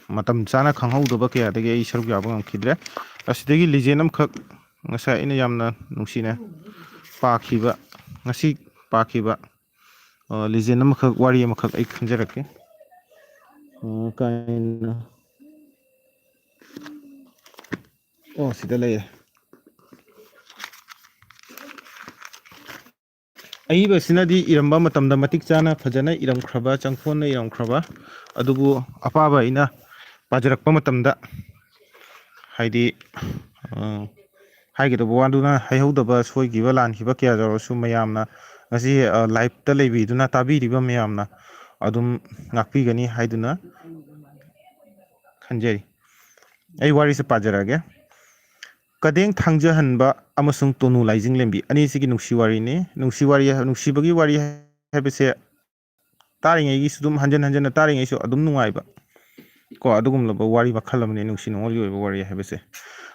ꯃꯇꯝ ꯆꯥꯅ ꯈꯪꯍꯧꯗꯕ ꯀꯌꯥꯗꯒꯤ ꯑꯩ ꯁꯔꯨꯛ ꯌꯥꯕ ꯉꯝꯈꯤꯗ꯭ꯔꯦ꯫ ꯑꯁꯤꯗꯒꯤ ꯂꯤꯖꯦꯟ ꯑꯃꯈꯛ ꯉꯁꯥꯏ ꯑꯩꯅ ꯌꯥꯝꯅ ꯅꯨꯡꯁꯤꯅ ꯄꯥꯈꯤꯕ, ꯉꯁꯤ ꯄꯥꯈꯤꯕ, ꯑ, ꯂꯤꯖꯦꯟ ꯑꯃꯈꯛ, ꯋꯥꯔꯤ ꯑꯃꯈꯛ ꯑꯩ ꯈꯟꯖꯔꯛꯀꯦ꯫ ꯑ, ꯀꯥꯏꯅ, ꯑꯣ, ꯁꯤꯗ ꯂꯩꯔꯦ꯫ ꯑꯏꯕꯁꯤꯅꯗꯤ ꯏꯔꯝꯕ ꯃꯇꯝꯗ ꯃꯇꯤꯛ ꯆꯥꯅ ꯐꯖꯅ ꯏꯔꯝꯈ꯭ꯔꯕ, ꯆꯪꯈꯣꯟꯅ ꯏꯔꯝꯈ꯭ꯔꯕ, ꯑꯗꯨꯕꯨ ꯑꯄꯥꯕ ꯑꯩꯅ ꯄꯥꯖꯔꯛꯄ ꯃꯇꯝꯗ, ꯍꯥꯏꯗꯤ, ꯑ, ꯍꯥꯏꯒꯗꯕ ꯋꯥꯗꯨꯅ ꯍꯥꯏꯍꯧꯗꯕ, ꯁꯣꯏꯈꯤꯕ ꯂꯥꯟꯈꯤꯕ ꯀꯌꯥ ꯌꯥꯎꯔꯁꯨ, ꯃꯌꯥꯝꯅ ꯉꯁꯤ, ꯑ, ꯂꯥꯏꯞꯇ ꯂꯩꯕꯤꯗꯨꯅ ꯇꯥꯕꯤꯔꯤꯕ ꯃꯌꯥꯝꯅ ꯑꯗꯨꯝ ꯉꯥꯛꯄꯤꯒꯅꯤ ꯍꯥꯏꯗꯨꯅ ꯈꯟꯖꯔꯤ꯫ ꯑꯩ ꯋꯥꯔꯤꯁꯦ ꯄꯥꯖꯔꯛꯑꯒꯦ꯫ ꯀꯗꯦꯡ ꯊꯥꯡꯖꯍꯟꯕ ꯑꯃꯁꯨꯡ ꯇꯣꯅꯨ ꯂꯥꯏꯖꯤꯡꯂꯦꯝꯕꯤ ꯑꯅꯤꯁꯤꯒꯤ ꯅꯨꯡꯁꯤ ꯋꯥꯔꯤꯅꯤ꯫ ꯅꯨꯡꯁꯤ ꯋꯥꯔꯤ, ꯅꯨꯡꯁꯤꯕꯒꯤ ꯋꯥꯔꯤ ꯍꯥꯏꯕꯁꯦ ꯇꯥꯔꯤꯉꯩꯒꯤꯁꯨ ꯑꯗꯨꯝ, ꯍꯟꯖꯟ ꯍꯟꯖꯟꯅ ꯇꯥꯔꯤꯉꯩꯁꯨ ꯑꯗꯨꯝ ꯅꯨꯡꯉꯥꯏꯕ ꯀꯣ, ꯑꯗꯨꯒꯨꯝꯂꯕ ꯋꯥꯔꯤ ꯃꯈꯜ ꯑꯃꯅꯤ, ꯅꯨꯡꯁꯤ ꯅꯨꯡꯉꯣꯜꯒꯤ ꯑꯣꯏꯕ ꯋꯥꯔꯤ ꯍꯥꯏꯕꯁꯦ꯫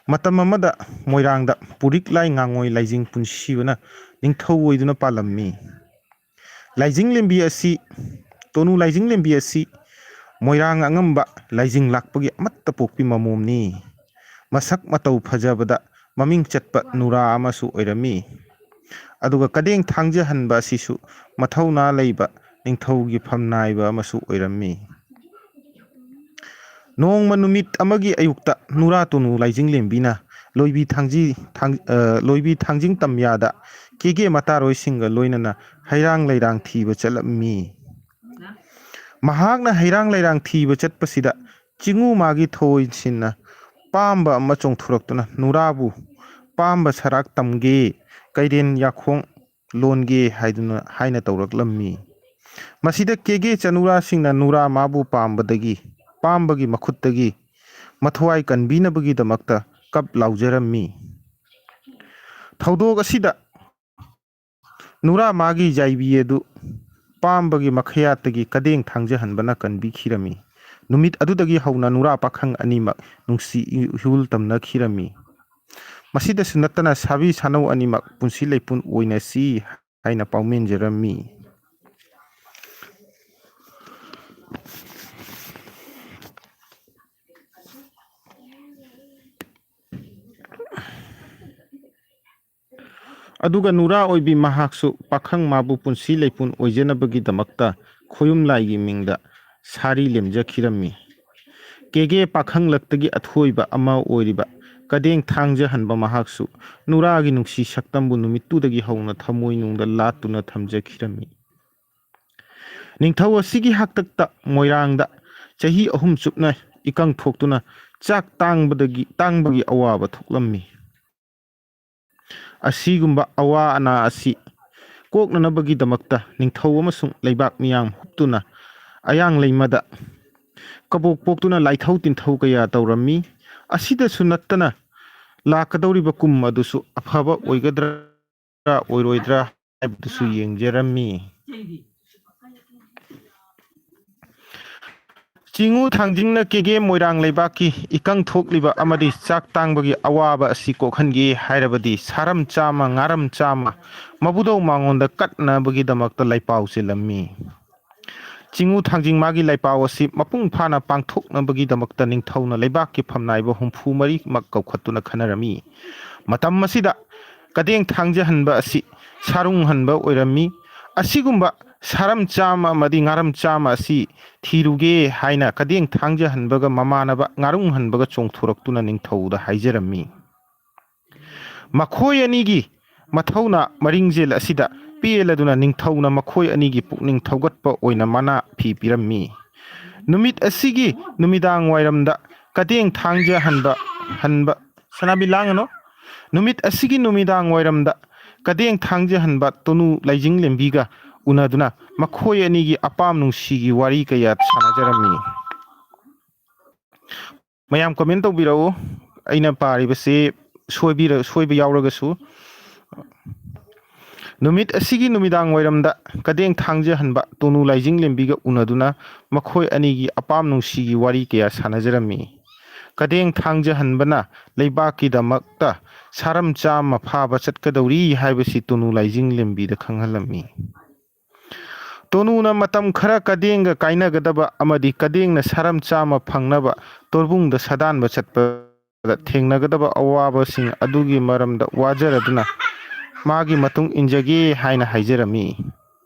ꯃꯇꯝ ꯑꯃꯗ ꯃꯣꯏꯔꯥꯡꯗ ꯄꯨꯔꯤꯛ ꯂꯥꯏ ꯉꯥꯉꯣꯏ ꯂꯥꯏꯖꯤꯡ ꯄꯨꯟꯁꯤꯕꯅ ꯅꯤꯡꯊꯧ ꯑꯣꯏꯗꯨꯅ ꯄꯥꯜꯂꯝꯃꯤ꯫ ꯂꯥꯏꯖꯤꯡꯂꯦꯝꯕꯤ ꯑꯁꯤ, ꯇꯣꯅꯨ ꯂꯥꯏꯖꯤꯡꯂꯦꯝꯕꯤ ꯑꯁꯤ ꯃꯣꯏꯔꯥꯡ ꯑꯉꯝꯕ ꯂꯥꯏꯖꯤꯡ ꯂꯥꯛꯄꯒꯤ ꯑꯃꯠꯇ ꯄꯣꯛꯄꯤ ꯃꯃꯣꯝꯅꯤ꯫ ꯃꯁꯛ ꯃꯇꯧ ꯐꯖꯕꯗ ꯃꯃꯤꯡ ꯆꯠꯄ ꯅꯨꯔꯥ ꯑꯃꯁꯨ ꯑꯣꯏꯔꯝꯃꯤ꯫ ꯑꯗꯨꯒ ꯀꯗꯦꯡ ꯊꯥꯡꯖꯍꯟꯕ ꯑꯁꯤꯁꯨ ꯃꯊꯧꯅꯥ ꯂꯩꯕ ꯅꯤꯡꯊꯧꯒꯤ ꯐꯝꯅꯥꯏꯕ ꯑꯃꯁꯨ ꯑꯣꯏꯔꯝꯃꯤ꯫ ꯅꯣꯡꯃ ꯅꯨꯃꯤꯠ ꯑꯃꯒꯤ ꯑꯌꯨꯛꯇ ꯅꯨꯔꯥ ꯇꯣꯅꯨ ꯂꯥꯏꯖꯤꯡꯂꯦꯝꯕꯤꯅ ꯂꯣꯏꯕꯤ ꯊꯥꯡꯖꯤ-, ꯊꯥꯡ-, ꯑ, ꯂꯣꯏꯕꯤ ꯊꯥꯡꯖꯤꯡ ꯇꯝꯌꯥꯗ ꯀꯦꯒꯦ ꯃꯇꯥꯔꯣꯏꯁꯤꯡꯒ ꯂꯣꯏꯅꯅ ꯍꯩꯔꯥꯡ ꯂꯩꯔꯥꯡ ꯊꯤꯕ ꯆꯠꯂꯝꯃꯤ꯫ ꯃꯍꯥꯛꯅ ꯍꯩꯔꯥꯡ ꯂꯩꯔꯥꯡ ꯊꯤꯕ ꯆꯠꯄꯁꯤꯗ ꯆꯤꯡꯉꯨ ꯃꯥꯒꯤ ꯊꯑꯣꯏꯁꯤꯟꯅ ꯄꯥꯝꯕ ꯑꯃ ꯆꯣꯡꯊꯣꯔꯛꯇꯨꯅ ꯅꯨꯔꯥꯕꯨ ꯄꯥꯝꯕ ꯁꯔꯥꯛ ꯇꯝꯒꯦ, ꯀꯩꯔꯦꯟ ꯌꯥꯈꯣꯡ ꯂꯣꯟꯒꯦ ꯍꯥꯏꯗꯨꯅ, ꯍꯥꯏꯅ ꯇꯧꯔꯛꯂꯝꯃꯤ꯫ ꯃꯁꯤꯗ ꯀꯦꯒꯦ ꯆꯅꯨꯔꯥꯁꯤꯡꯅ ꯅꯨꯔꯥ ꯃꯥꯕꯨ ꯄꯥꯝꯕꯗꯒꯤ, ꯄꯥꯝꯕꯒꯤ ꯃꯈꯨꯠꯇꯒꯤ ꯃꯊ꯭ꯋꯥꯏ ꯀꯟꯕꯤꯅꯕꯒꯤꯗꯃꯛꯇ ꯀꯞ ꯂꯥꯎꯖꯔꯝꯃꯤ꯫ ꯊꯧꯗꯣꯛ ꯑꯁꯤꯗ ꯅꯨꯔꯥ ꯃꯥꯒꯤ ꯌꯥꯏꯕꯤ ꯑꯗꯨ ꯄꯥꯝꯕꯒꯤ ꯃꯈꯌꯥꯠꯇꯒꯤ ꯀꯗꯦꯡ ꯊꯥꯡꯖꯍꯟꯕꯅ ꯀꯟꯕꯤꯈꯤꯔꯝꯃꯤ꯫ ꯅꯨꯃꯤꯠ ꯑꯗꯨꯗꯒꯤ ꯍꯧꯅ ꯅꯨꯔꯥ ꯄꯥꯈꯪ ꯑꯅꯤꯃꯛ ꯅꯨꯡꯁꯤ ꯏꯍꯨꯜ ꯇꯝꯅꯈꯤꯔꯝꯃꯤ꯫ ꯃꯁꯤꯗꯁꯨ ꯅꯠꯇꯅ ꯁꯥꯕꯤ ꯁꯥꯅꯧ ꯑꯅꯤꯃꯛ ꯄꯨꯟꯁꯤ ꯂꯩꯄꯨꯟ ꯑꯣꯏꯅꯁꯤ ꯍꯥꯏꯅ ꯄꯥꯎꯃꯤꯟꯖꯔꯝꯃꯤ꯫ ꯑꯗꯨꯒ ꯅꯨꯔꯥ ꯑꯣꯏꯕꯤ ꯃꯍꯥꯛꯁꯨ ꯄꯥꯈꯪ ꯃꯥꯕꯨ ꯄꯨꯟꯁꯤ ꯂꯩꯄꯨꯟ ꯑꯣꯏꯖꯅꯕꯒꯤꯗꯃꯛꯇ ꯈꯣꯌꯨꯝ ꯂꯥꯏꯒꯤ ꯃꯤꯡꯗ ꯁꯥꯔꯤ ꯂꯦꯝꯖꯈꯤꯔꯝꯃꯤ꯫ ꯀꯦꯒꯦ ꯄꯥꯈꯪꯂꯛꯇꯒꯤ ꯑꯊꯣꯏꯕ ꯑꯃ ꯑꯣꯏꯔꯤꯕ ꯀꯗꯦꯡ ꯊꯥꯡꯖꯍꯟꯕ ꯃꯍꯥꯛꯁꯨ ꯅꯨꯔꯥꯒꯤ ꯅꯨꯡꯁꯤ ꯁꯛꯇꯝꯕꯨ ꯅꯨꯃꯤꯠꯇꯨꯗꯒꯤ ꯍꯧꯅ ꯊꯃꯣꯏꯅꯨꯡꯗ ꯂꯥꯠꯇꯨꯅ ꯊꯝꯖꯈꯤꯔꯝꯃꯤ꯫ ꯅꯤꯡꯊꯧ ꯑꯁꯤꯒꯤ ꯍꯥꯛꯇꯛꯇ ꯃꯣꯏꯔꯥꯡꯗ ꯆꯍꯤ ꯑꯍꯨꯝ ꯆꯨꯞꯅ ꯏꯀꯪ ꯊꯣꯛꯇꯨꯅ ꯆꯥꯛ ꯇꯥꯡꯕꯗꯒꯤ, ꯇꯥꯡꯕꯒꯤ ꯑꯋꯥꯕ ꯊꯣꯛꯂꯝꯃꯤ꯫ ꯑꯁꯤꯒꯨꯝꯕ ꯑꯋꯥ ꯑꯅꯥ ꯑꯁꯤ ꯀꯣꯛꯅꯅꯕꯒꯤꯗꯃꯛꯇ ꯅꯤꯡꯊꯧ ꯑꯃꯁꯨꯡ ꯂꯩꯕꯥꯛ ꯃꯤꯌꯥꯝ ꯍꯨꯞꯇꯨꯅ ꯑꯌꯥꯡ ꯂꯩꯃꯗ ꯀꯕꯣꯛ ꯄꯣꯛꯇꯨꯅ ꯂꯥꯏꯊꯧ ꯇꯤꯟꯊꯧ ꯀꯌꯥ ꯇꯧꯔꯝꯃꯤ꯫ ꯑꯁꯤꯗꯁꯨ ꯅꯠꯇꯅ ꯂꯥꯛꯀꯗꯧꯔꯤꯕ ꯀꯨꯝ ꯑꯗꯨꯁꯨ ꯑꯐꯕ ꯑꯣꯏꯒꯗ꯭ꯔꯥ ꯑꯣꯏꯔꯣꯏꯗ꯭ꯔꯥ ꯍꯥꯏꯕꯗꯨꯁꯨ ꯌꯦꯡꯖꯔꯝꯃꯤ꯫ ꯆꯤꯉꯨ ꯊꯥꯡꯖꯤꯡꯅ ꯀꯦꯒꯦ ꯃꯣꯏꯔꯥꯡ ꯂꯩꯕꯥꯛꯀꯤ ꯏꯀꯪ ꯊꯣꯛꯂꯤꯕ ꯑꯃꯗꯤ ꯆꯥꯛ ꯇꯥꯡꯕꯒꯤ ꯑꯋꯥꯕ ꯑꯁꯤ ꯀꯣꯛꯍꯟꯒꯦ ꯍꯥꯏꯔꯕꯗꯤ ꯁꯥꯔꯝ ꯆꯥꯝꯃ, ꯉꯥꯔꯝ ꯆꯥꯝꯃ ꯃꯕꯨꯗꯧ ꯃꯉꯣꯟꯗ ꯀꯠꯅꯕꯒꯤꯗꯃꯛꯇ ꯂꯩꯄꯥꯎ ꯆꯦꯜꯂꯝꯃꯤ꯫ ꯆꯤꯉꯨ ꯊꯥꯡꯖꯤꯡ ꯃꯥꯒꯤ ꯂꯩꯄꯥꯎ ꯑꯁꯤ ꯃꯄꯨꯡ ꯐꯥꯅ ꯄꯥꯡꯊꯣꯛꯅꯕꯒꯤꯗꯃꯛꯇ ꯅꯤꯡꯊꯧꯅ ꯂꯩꯕꯥꯛꯀꯤ ꯐꯝꯅꯥꯏꯕ ꯍꯨꯝꯐꯨ ꯃꯔꯤꯃꯛ ꯀꯧꯈꯠꯇꯨꯅ ꯈꯟꯅꯔꯝꯃꯤ꯫ ꯃꯇꯝ ꯑꯁꯤꯗ ꯀꯗꯦꯡ ꯊꯥꯡꯖꯍꯟꯕ ꯑꯁꯤ ꯁꯥꯔꯨꯡꯍꯟꯕ ꯑꯣꯏꯔꯝꯃꯤ꯫ ꯑꯁꯤꯒꯨꯝꯕ ꯁꯥꯔꯝ ꯆꯥꯝꯃ ꯑꯃꯗꯤ ꯉꯥꯔꯝ ꯆꯥꯝꯃ ꯑꯁꯤ ꯊꯤꯔꯨꯒꯦ ꯍꯥꯏꯅ ꯀꯗꯦꯡ ꯊꯥꯡꯖꯍꯟꯕꯒ ꯃꯃꯥꯟꯅꯕ ꯉꯥꯔꯨꯡꯍꯟꯕꯒ ꯆꯣꯡꯊꯣꯔꯛꯇꯨꯅ ꯅꯤꯡꯊꯧꯗ ꯍꯥꯏꯖꯔꯝꯃꯤ꯫ ꯃꯈꯣꯏ ꯑꯅꯤꯒꯤ ꯃꯊꯧꯅꯥ ꯃꯔꯤꯡꯖꯦꯜ ꯑꯁꯤꯗ ꯄꯦꯜꯂꯗꯨꯅ ꯅꯤꯡꯊꯧꯅ ꯃꯈꯣꯏ ꯑꯅꯤꯒꯤ ꯄꯨꯛꯅꯤꯡ ꯊꯧꯒꯠꯄ ꯑꯣꯏꯅ ꯃꯅꯥ ꯐꯤ ꯄꯤꯔꯝꯃꯤ꯫ ꯅꯨꯃꯤꯠ ꯑꯁꯤꯒꯤ ꯅꯨꯃꯤꯗꯥꯡ ꯋꯥꯏꯔꯝꯗ ꯀꯗꯦꯡ ꯊꯥꯡꯖ ꯍꯟꯕ, ꯍꯟꯕ, ꯁꯅꯥꯕꯤ ꯂꯥꯡꯒꯅꯨ꯫ ꯅꯨꯃꯤꯠ ꯑꯁꯤꯒꯤ ꯅꯨꯃꯤꯗꯥꯡ ꯋꯥꯏꯔꯝꯗ ꯀꯗꯦꯡ ꯊꯥꯡꯖ ꯍꯟꯕ ꯇꯣꯅꯨ ꯂꯩꯖꯤꯡ ꯂꯦꯝꯕꯤꯒ ꯎꯅꯗꯨꯅ ꯃꯈꯣꯏ ꯑꯅꯤꯒꯤ ꯑꯄꯥꯝ ꯅꯨꯡꯁꯤꯒꯤ ꯋꯥꯔꯤ ꯀꯌꯥ ꯁꯥꯟꯅꯖꯔꯝꯃꯤ꯫ ꯃꯌꯥꯝ comment ꯇꯧꯕꯤꯔꯛꯎ, ꯑꯩꯅ ꯄꯥꯔꯤꯕꯁꯤ ꯁꯣꯏꯕꯤꯔ-, ꯁꯣꯏꯕ ꯌꯥꯎꯔꯒꯁꯨ꯫ ꯅꯨꯃꯤꯠ ꯑꯁꯤꯒꯤ ꯅꯨꯃꯤꯗꯥꯡ ꯋꯥꯏꯔꯝꯗ ꯀꯗꯦꯡ ꯊꯥꯡꯖꯍꯟꯕ ꯇꯣꯅꯨ ꯂꯥꯏꯖꯤꯡ ꯂꯦꯝꯕꯤꯒ ꯎꯅꯗꯨꯅ ꯃꯈꯣꯏ ꯑꯅꯤꯒꯤ ꯑꯄꯥꯝ ꯅꯨꯡꯁꯤꯒꯤ ꯋꯥꯔꯤ ꯀꯌꯥ ꯁꯥꯟꯅꯖꯔꯝꯃꯤ꯫ ꯀꯗꯦꯡ ꯊꯥꯡꯖꯍꯟꯕꯅ ꯂꯩꯕꯥꯛꯀꯤꯗꯃꯛꯇ ꯁꯥꯔꯝ ꯆꯥꯝꯃ ꯐꯥꯕ ꯆꯠꯀꯗꯧꯔꯤ ꯍꯥꯏꯕꯁꯤ ꯇꯣꯅꯨ ꯂꯥꯏꯖꯤꯡ ꯂꯦꯝꯕꯤꯗ ꯈꯪꯍꯜꯂꯝꯃꯤ꯫ ꯇꯣꯅꯨꯅ ꯃꯇꯝ ꯈꯔ ꯀꯗꯦꯡꯒ ꯀꯥꯏꯅꯒꯗꯕ ꯑꯃꯗꯤ ꯀꯗꯦꯡꯅ ꯁꯥꯔꯝ ꯆꯥꯝꯃ ꯐꯪꯅꯕ ꯇꯣꯔꯕꯨꯡꯗ ꯁꯥꯗꯥꯟꯕ ꯆꯠꯄꯗ ꯊꯦꯡꯅꯒꯗꯕ ꯑꯋꯥꯕꯁꯤꯡ ꯑꯗꯨꯒꯤ ꯃꯔꯝꯗ ꯋꯥꯖꯔꯗꯨꯅ ꯃꯥꯒꯤ ꯃꯇꯨꯡ ꯏꯟꯖꯒꯦ ꯍꯥꯏꯅ ꯍꯥꯏꯖꯔꯝꯃꯤ꯫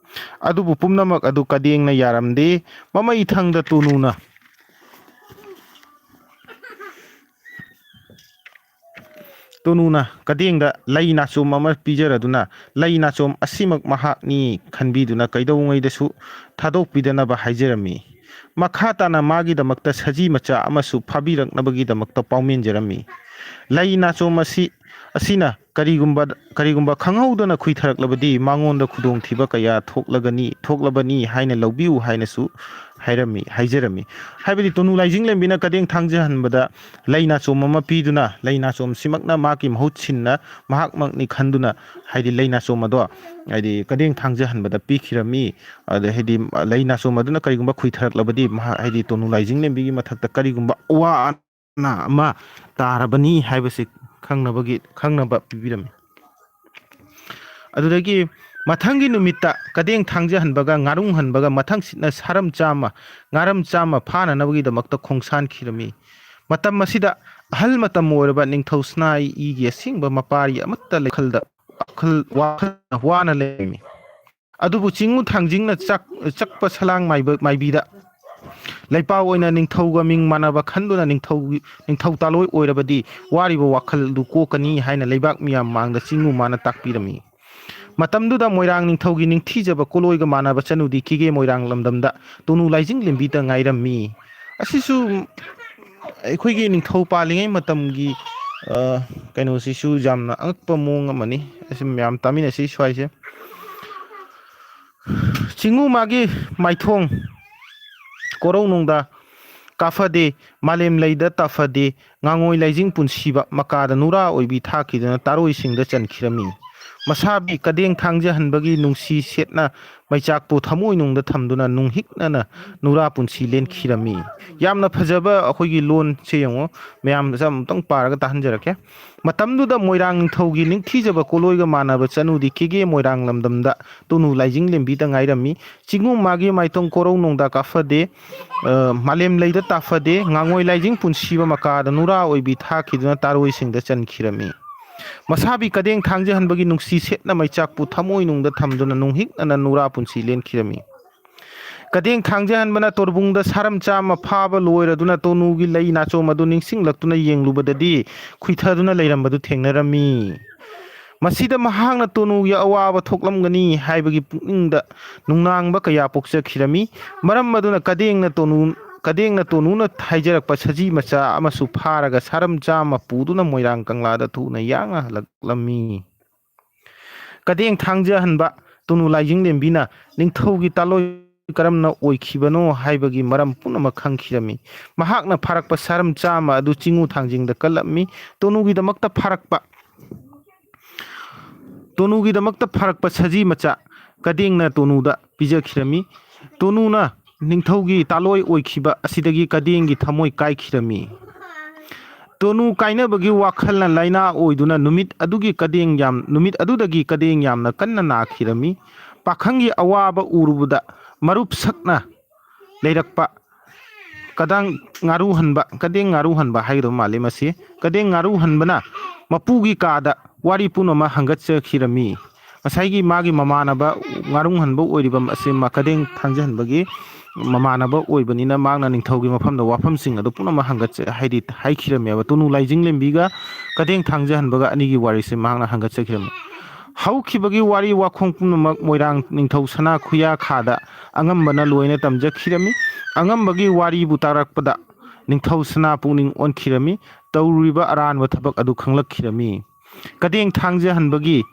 ꯑꯗꯨꯕꯨ ꯄꯨꯝꯅꯃꯛ ꯑꯗꯨ ꯀꯗꯦꯡꯅ ꯌꯥꯔꯝꯗꯦ꯫ ꯃꯃꯩ ꯊꯪꯗ ꯇꯣꯅꯨꯅ ꯇꯣꯅꯨꯅ ꯀꯗꯦꯡꯗ ꯂꯩ ꯅꯥꯆꯣꯝ ꯑꯃ ꯄꯤꯖꯔꯗꯨꯅ ꯂꯩ ꯅꯥꯆꯣꯝ ꯑꯁꯤꯃꯛ ꯃꯍꯥꯛꯅꯤ ꯈꯟꯕꯤꯗꯨꯅ ꯀꯩꯗꯧꯉꯩꯗꯁꯨ ꯊꯥꯗꯣꯛꯄꯤꯗꯅꯕ ꯍꯥꯏꯖꯔꯝꯃꯤ꯫ ꯃꯈꯥ ꯇꯥꯅ ꯃꯥꯒꯤꯗꯃꯛꯇ ꯁꯖꯤ ꯃꯆꯥ ꯑꯃꯁꯨ ꯐꯥꯕꯤꯔꯛꯅꯕꯒꯤꯗꯃꯛꯇ ꯄꯥꯎꯃꯦꯟꯖꯔꯝꯃꯤ꯫ ꯂꯩ ꯅꯥꯆꯣꯝ ꯑꯁꯤ ꯑꯁꯤꯅ ꯀꯔꯤꯒꯨꯝꯕ ꯀꯔꯤꯒꯨꯝꯕ ꯈꯪꯍꯧꯗꯅ ꯈꯨꯏꯊꯔꯛꯂꯕꯗꯤ ꯃꯉꯣꯟꯗ ꯈꯨꯗꯣꯡꯊꯤꯕ ꯀꯌꯥ ꯊꯣꯛꯂꯒꯅꯤ ꯊꯣꯛꯂꯕꯅꯤ ꯍꯥꯏꯅ ꯂꯧꯕꯤꯌꯨ ꯍꯥꯏꯅꯁꯨ ꯍꯥꯏꯔꯝꯃꯤ ꯍꯥꯏꯖꯔꯝꯃꯤ꯫ ꯍꯥꯏꯕꯗꯤ ꯇꯣꯅꯨ ꯂꯥꯏꯖꯤꯡ ꯂꯦꯝꯕꯤꯅ ꯀꯗꯦꯡ ꯊꯥꯡꯖꯍꯟꯕꯗ ꯂꯩ ꯅꯥꯆꯣꯝ ꯑꯃ ꯄꯤꯗꯨꯅ ꯂꯩ ꯅꯥꯆꯣꯝꯁꯤꯃꯛꯅ ꯃꯍꯥꯛꯀꯤ ꯃꯍꯨꯠ ꯁꯤꯟꯅ ꯃꯍꯥꯛꯃꯛꯅꯤ ꯈꯟꯗꯨꯅ ꯍꯥꯏꯗꯤ ꯂꯩ ꯅꯥꯆꯣꯝ ꯑꯗꯣ ꯍꯥꯏꯗꯤ ꯀꯗꯦꯡ ꯊꯥꯡꯖꯍꯟꯕꯗ ꯄꯤꯈꯤꯔꯝꯃꯤ꯫ ꯑꯗ ꯍꯥꯏꯗꯤ ꯂꯩ ꯅꯥꯆꯣꯝ ꯑꯗꯨꯅ ꯀꯔꯤꯒꯨꯝꯕ ꯈꯨꯏꯊꯔꯛꯂꯕꯗꯤ ꯃꯍꯥꯛ ꯍꯥꯏꯗꯤ ꯇꯣꯅꯨ ꯂꯥꯏꯖꯤꯡ ꯂꯦꯝꯕꯤꯒꯤ ꯃꯊꯛꯇ ꯀꯔꯤꯒꯨꯝꯕ ꯑꯋꯥ ꯑꯅꯥ ꯑꯃ ꯇꯥꯔꯕꯅꯤ ꯍꯥꯏꯕꯁꯤ ꯈꯪꯅꯕꯒꯤ ꯈꯪꯅꯕ ꯄꯤꯕꯤꯔꯝꯃꯤ꯫ ꯑꯗꯨꯗꯒꯤ ꯃꯊꯪꯒꯤ ꯅꯨꯃꯤꯠꯇ ꯀꯗꯦꯡ ꯊꯥꯡꯖꯍꯟꯕꯒ ꯉꯥꯔꯨꯡ ꯍꯟꯕꯒ ꯃꯊꯪꯁꯤꯠꯅ ꯁꯥꯔꯝ ꯆꯥꯝꯃ ꯉꯥꯔꯝ ꯆꯥꯝꯃ ꯐꯥꯅꯅꯕꯒꯤꯗꯃꯛꯇ ꯈꯣꯡꯁꯥꯟꯈꯤꯔꯝꯃꯤ꯫ ꯃꯇꯝ ꯑꯁꯤꯗ ꯑꯍꯜ ꯃꯇꯝ ꯑꯣꯏꯔꯕ ꯅꯤꯡꯊꯧ ꯁꯅꯥꯏ ꯏꯒꯤ ꯑꯁꯦꯡꯕ ꯃꯄꯥꯔꯤ ꯑꯃꯠꯇ ꯂꯩꯈꯜꯗ ꯋꯥꯈꯜ ꯋꯥꯈꯜ ꯋꯥꯅ ꯂꯩꯔꯝꯃꯤ꯫ ꯑꯗꯨꯕꯨ ꯆꯤꯡꯉꯨ ꯊꯥꯡꯖꯤꯡꯅ ꯆꯥꯛ ꯆꯛꯄ ꯁꯂꯥꯡ ꯃꯥꯏꯕ ꯃꯥꯏꯕꯤꯗ ꯂꯩꯄꯥꯛ ꯑꯣꯏꯅ ꯅꯤꯡꯊꯧꯒ ꯃꯤꯡ ꯃꯥꯟꯅꯕ ꯈꯟꯗꯨꯅ ꯅꯤꯡꯊꯧ ꯅꯤꯡꯊꯧ ꯇꯥꯂꯣꯏ ꯑꯣꯏꯔꯕꯗꯤ ꯋꯥꯔꯤꯕ ꯋꯥꯈꯜꯗꯨ ꯀꯣꯛꯀꯅꯤ ꯍꯥꯏꯅ ꯂꯩꯕꯥꯛ ꯃꯤꯌꯥꯝ ꯃꯥꯡꯗ ꯆꯤꯡꯉꯨ ꯃꯥꯅ ꯇꯥꯛꯄꯤꯔꯝꯃꯤ꯫ ꯃꯇꯝꯗꯨꯗ ꯃꯣꯏꯔꯥꯡ ꯅꯤꯡꯊꯧꯒꯤ ꯅꯤꯡꯊꯤꯖꯕ ꯀꯣꯂꯣꯏꯒ ꯃꯥꯟꯅꯕ ꯆꯅꯨꯗꯤ ꯀꯤꯒꯦ ꯃꯣꯏꯔꯥꯡ ꯂꯝꯗꯝꯗ ꯇꯣꯅꯨ ꯂꯥꯏꯖꯤꯡ ꯂꯦꯝꯕꯤꯗ ꯉꯥꯏꯔꯝꯃꯤ꯫ ꯑꯁꯤꯁꯨ ꯑꯩꯈꯣꯏꯒꯤ ꯅꯤꯡꯊꯧ ꯄꯥꯜꯂꯤꯉꯩ ꯃꯇꯝꯒꯤ ꯑ, ꯀꯩꯅꯣꯁꯤꯁꯨ ꯌꯥꯝꯅ ꯑꯉꯛꯄ ꯃꯑꯣꯡ ꯑꯃꯅꯤ꯫ ꯑꯁꯤ ꯃꯌꯥꯝ ꯇꯥꯃꯤꯟꯅꯁꯤ ꯁ꯭ꯋꯥꯏꯁꯦ꯫ ꯆꯤꯡꯉꯨ ꯃꯥꯒꯤ ꯃꯥꯏꯊꯣꯡ ꯀꯣꯔꯧꯅꯨꯡꯗ ꯀꯥꯐꯗꯦ, ꯃꯥꯂꯦꯝ ꯂꯩꯗ ꯇꯥꯐꯗꯦ, ꯉꯥꯉꯣꯏ ꯂꯥꯏꯖꯤꯡ ꯄꯨꯟꯁꯤꯕ ꯃꯀꯥꯗ ꯅꯨꯔꯥ ꯑꯣꯏꯕꯤ ꯊꯥꯈꯤꯗꯨꯅ ꯇꯥꯔꯣꯏꯁꯤꯡꯗ ꯆꯟꯈꯤꯔꯝꯃꯤ꯫ ꯃꯁꯥꯕꯤ ꯀꯗꯦꯡ ꯊꯥꯡꯖꯍꯟꯕꯒꯤ ꯅꯨꯡꯁꯤ ꯁꯦꯠꯅ ꯃꯩꯆꯥꯛꯄꯨ ꯊꯃꯣꯏꯅꯨꯡꯗ ꯊꯝꯗꯨꯅ ꯅꯨꯡꯍꯤꯛꯅꯅ ꯅꯨꯔꯥ ꯄꯨꯟꯁꯤ ꯂꯦꯟꯈꯤꯔꯝꯃꯤ꯫ ꯌꯥꯝꯅ ꯐꯖꯕ ꯑꯩꯈꯣꯏꯒꯤ ꯂꯣꯟꯁꯦ ꯌꯦꯡꯉꯣ, ꯃꯌꯥꯝꯁꯦ ꯑꯃꯨꯛꯇꯪ ꯄꯥꯔꯒ ꯇꯥꯍꯟꯖꯔꯛꯀꯦ꯫ ꯃꯇꯝꯗꯨꯗ ꯃꯣꯏꯔꯥꯡ ꯅꯤꯡꯊꯧꯒꯤ ꯅꯤꯡꯊꯤꯖꯕ ꯀꯣꯂꯣꯏꯒ ꯃꯥꯟꯅꯕ ꯆꯅꯨꯗꯤ ꯀꯦꯒꯦ ꯃꯣꯏꯔꯥꯡ ꯂꯝꯗꯝꯗ ꯇꯣꯅꯨ ꯂꯥꯏꯖꯤꯡ ꯂꯦꯝꯕꯤꯗ ꯉꯥꯏꯔꯝꯃꯤ꯫ ꯆꯤꯡꯉꯨ ꯃꯥꯒꯤ ꯃꯥꯏꯇꯣꯡ ꯀꯣꯔꯧ ꯅꯣꯡꯗꯥ ꯀꯥꯐꯗꯦ, ꯑ, ꯃꯥꯂꯦꯝ ꯂꯩꯗ ꯇꯥꯐꯗꯦ, ꯉꯥꯉꯣꯏ ꯂꯥꯏꯖꯤꯡ ꯄꯨꯟꯁꯤꯕ ꯃꯀꯥꯗ ꯅꯨꯔꯥ ꯑꯣꯏꯕꯤ ꯊꯥꯈꯤꯗꯨꯅ ꯇꯥꯔꯣꯏꯁꯤꯡꯗ ꯆꯟꯈꯤꯔꯝꯃꯤ꯫ ꯃꯁꯥꯕꯤ ꯀꯗꯦꯡ ꯊꯥꯡꯖꯍꯟꯕꯒꯤ ꯅꯨꯡꯁꯤ ꯁꯦꯠꯅ ꯃꯩꯆꯥꯛꯄꯨ ꯊꯃꯣꯏꯅꯨꯡꯗ ꯊꯝꯗꯨꯅ ꯅꯨꯡꯍꯤꯛꯅꯅ ꯅꯨꯔꯥ ꯄꯨꯟꯁꯤ ꯂꯦꯟꯈꯤꯔꯝꯃꯤ꯫ ꯀꯗꯦꯡ ꯊꯥꯡꯖꯍꯟꯕꯅ ꯇꯣꯔꯕꯨꯡꯗ ꯁꯥꯔꯝ ꯆꯥꯝꯃ ꯐꯥꯕ ꯂꯣꯏꯔꯗꯨꯅ ꯇꯣꯅꯨꯒꯤ ꯂꯩ ꯅꯥꯆꯣꯝ ꯑꯗꯨ ꯅꯤꯡꯁꯤꯡꯂꯛꯇꯨꯅ ꯌꯦꯡꯂꯨꯕꯗꯗꯤ ꯈꯨꯏꯊꯗꯨꯅ ꯂꯩꯔꯝꯕꯗꯨ ꯊꯦꯡꯅꯔꯝꯃꯤ꯫ ꯃꯁꯤꯗ ꯃꯍꯥꯛꯅ ꯇꯣꯅꯨꯒꯤ ꯑꯋꯥꯕ ꯊꯣꯛꯂꯝꯒꯅꯤ ꯍꯥꯏꯕꯒꯤ ꯄꯨꯛꯅꯤꯡꯗ ꯅꯨꯡꯅꯥꯡꯕ ꯀꯌꯥ ꯄꯣꯛꯆꯈꯤꯔꯝꯃꯤ꯫ ꯃꯔꯝ ꯑꯗꯨꯅ ꯀꯗꯦꯡꯅ ꯇꯣꯅꯨ, ꯀꯗꯦꯡꯅ ꯇꯣꯅꯨꯅ ꯍꯥꯏꯖꯔꯛꯄ ꯁꯖꯤ ꯃꯆꯥ ꯑꯃꯁꯨ ꯐꯥꯔꯒ ꯁꯥꯔꯝ ꯆꯥꯝꯃ ꯄꯨꯗꯨꯅ ꯃꯣꯏꯔꯥꯡ ꯀꯪꯂꯥꯗ ꯊꯨꯅ ꯌꯥꯡꯅ ꯍꯜꯂꯛꯂꯝꯃꯤ꯫ ꯀꯗꯦꯡ ꯊꯥꯡꯖꯍꯟꯕ ꯇꯣꯅꯨ ꯂꯥꯏꯖꯤꯡ ꯂꯦꯝꯕꯤꯅ ꯅꯤꯡꯊꯧꯒꯤ ꯇꯥꯂꯣꯏ ꯀꯔꯝꯅ ꯑꯣꯏꯈꯤꯕꯅꯣ ꯍꯥꯏꯕꯒꯤ ꯃꯔꯝ ꯄꯨꯝꯅꯃꯛ ꯈꯪꯈꯤꯔꯝꯃꯤ꯫ ꯃꯍꯥꯛꯅ ꯐꯥꯔꯛꯄ ꯁꯥꯔꯝ ꯆꯥꯝꯃ ꯑꯗꯨ ꯆꯤꯡꯉꯨ ꯊꯥꯡꯖꯤꯡꯗ ꯀꯜꯂꯝꯃꯤ꯫ ꯇꯣꯅꯨꯒꯤꯗꯃꯛꯇ ꯐꯥꯔꯛꯄ, ꯇꯣꯅꯨꯒꯤꯗꯃꯛꯇ ꯐꯥꯔꯛꯄ ꯁꯖꯤ ꯃꯆꯥ ꯀꯗꯦꯡꯅ ꯇꯣꯅꯨꯗ ꯄꯤꯖꯈꯤꯔꯝꯃꯤ꯫ ꯇꯣꯅꯨꯅ ꯅꯤꯡꯊꯧꯒꯤ ꯇꯥꯂꯣꯏ ꯑꯣꯏꯈꯤꯕ ꯑꯁꯤꯗꯒꯤ ꯀꯗꯦꯡꯒꯤ ꯊꯃꯣꯏ ꯀꯥꯏꯈꯤꯔꯝꯃꯤ꯫ ꯇꯣꯅꯨ ꯀꯥꯏꯅꯕꯒꯤ ꯋꯥꯈꯜꯅ ꯂꯥꯏꯅꯥ ꯑꯣꯏꯗꯨꯅ ꯅꯨꯃꯤꯠ ꯑꯗꯨꯒꯤ ꯀꯗꯦꯡ ꯌꯥꯝ, ꯅꯨꯃꯤꯠ ꯑꯗꯨꯗꯒꯤ ꯀꯗꯦꯡ ꯌꯥꯝꯅ ꯀꯟꯅ ꯅꯥꯈꯤꯔꯝꯃꯤ꯫ ꯄꯥꯈꯪꯒꯤ ꯑꯋꯥꯕ ꯎꯔꯨꯕꯗ ꯃꯔꯨꯞ ꯁꯛꯅ ꯂꯩꯔꯛꯄ ꯀꯗꯥꯡ ꯉꯥꯔꯨ ꯍꯟꯕ, ꯀꯗꯦꯡ ꯉꯥꯔꯨ ꯍꯟꯕ ꯍꯥꯏꯒꯗꯕ ꯃꯥꯜꯂꯤ ꯃꯁꯤ꯫ ꯀꯗꯦꯡ ꯉꯥꯔꯨ ꯍꯟꯕꯅ ꯃꯄꯨꯒꯤ ꯀꯥꯗ ꯋꯥꯔꯤ ꯄꯨꯝꯅꯃꯛ ꯍꯪꯒꯠꯆꯈꯤꯔꯝꯃꯤ꯫ ꯉꯁꯥꯏꯒꯤ ꯃꯥꯒꯤ ꯃꯃꯥꯟꯅꯕ ꯉꯥꯔꯨ ꯍꯟꯕ ꯑꯣꯏꯔꯤꯕ ꯑꯁꯤ ꯃ-, ꯀꯗꯦꯡ ꯊꯥꯡꯖꯍꯟꯕꯒꯤ ꯃꯃꯥꯟꯅꯕ ꯑꯣꯏꯕꯅꯤꯅ ꯃꯍꯥꯛꯅ ꯅꯤꯡꯊꯧꯒꯤ ꯃꯐꯝꯗ ꯋꯥꯐꯝꯁꯤꯡ ꯑꯗꯨ ꯄꯨꯝꯅꯃꯛ ꯍꯪꯒꯠꯆ-, ꯍꯥꯏꯗꯤ ꯍꯥꯏꯈꯤꯔꯝꯃꯦꯕ꯫ ꯇꯣꯅꯨ ꯂꯥꯏꯖꯤꯡ ꯂꯦꯝꯕꯤꯒ ꯀꯗꯦꯡ ꯊꯥꯡꯖꯍꯟꯕꯒ ꯑꯅꯤꯒꯤ ꯋꯥꯔꯤꯁꯦ ꯃꯍꯥꯛꯅ ꯍꯪꯒꯠꯆꯈꯤꯔꯝꯃꯤ꯫ ꯍꯧꯈꯤꯕꯒꯤ ꯋꯥꯔꯤ ꯋꯥꯈꯣꯡ ꯄꯨꯝꯅꯃꯛ ꯃꯣꯏꯔꯥꯡ ꯅꯤꯡꯊꯧ ꯁꯅꯥ ꯈꯨꯌꯥ ꯈꯥꯗ ꯑꯉꯝꯕꯅ ꯂꯣꯏꯅ ꯇꯝꯖꯈꯤꯔꯝꯃꯤ꯫ ꯑꯉꯝꯕꯒꯤ ꯋꯥꯔꯤꯕꯨ ꯇꯥꯔꯛꯄꯗ ꯅꯤꯡꯊꯧ ꯁꯅꯥ ꯄꯨꯛꯅꯤꯡ ꯑꯣꯟꯈꯤꯔꯝꯃꯤ꯫ ꯇꯧꯔꯨꯔꯤꯕ ꯑꯔꯥꯟꯕ ꯊꯕꯛ ꯑꯗꯨ ꯈꯪꯂꯛꯈꯤꯔꯝꯃꯤ꯫ ꯀꯗꯦꯡ ꯊꯥꯡꯖꯍꯟꯕꯒꯤ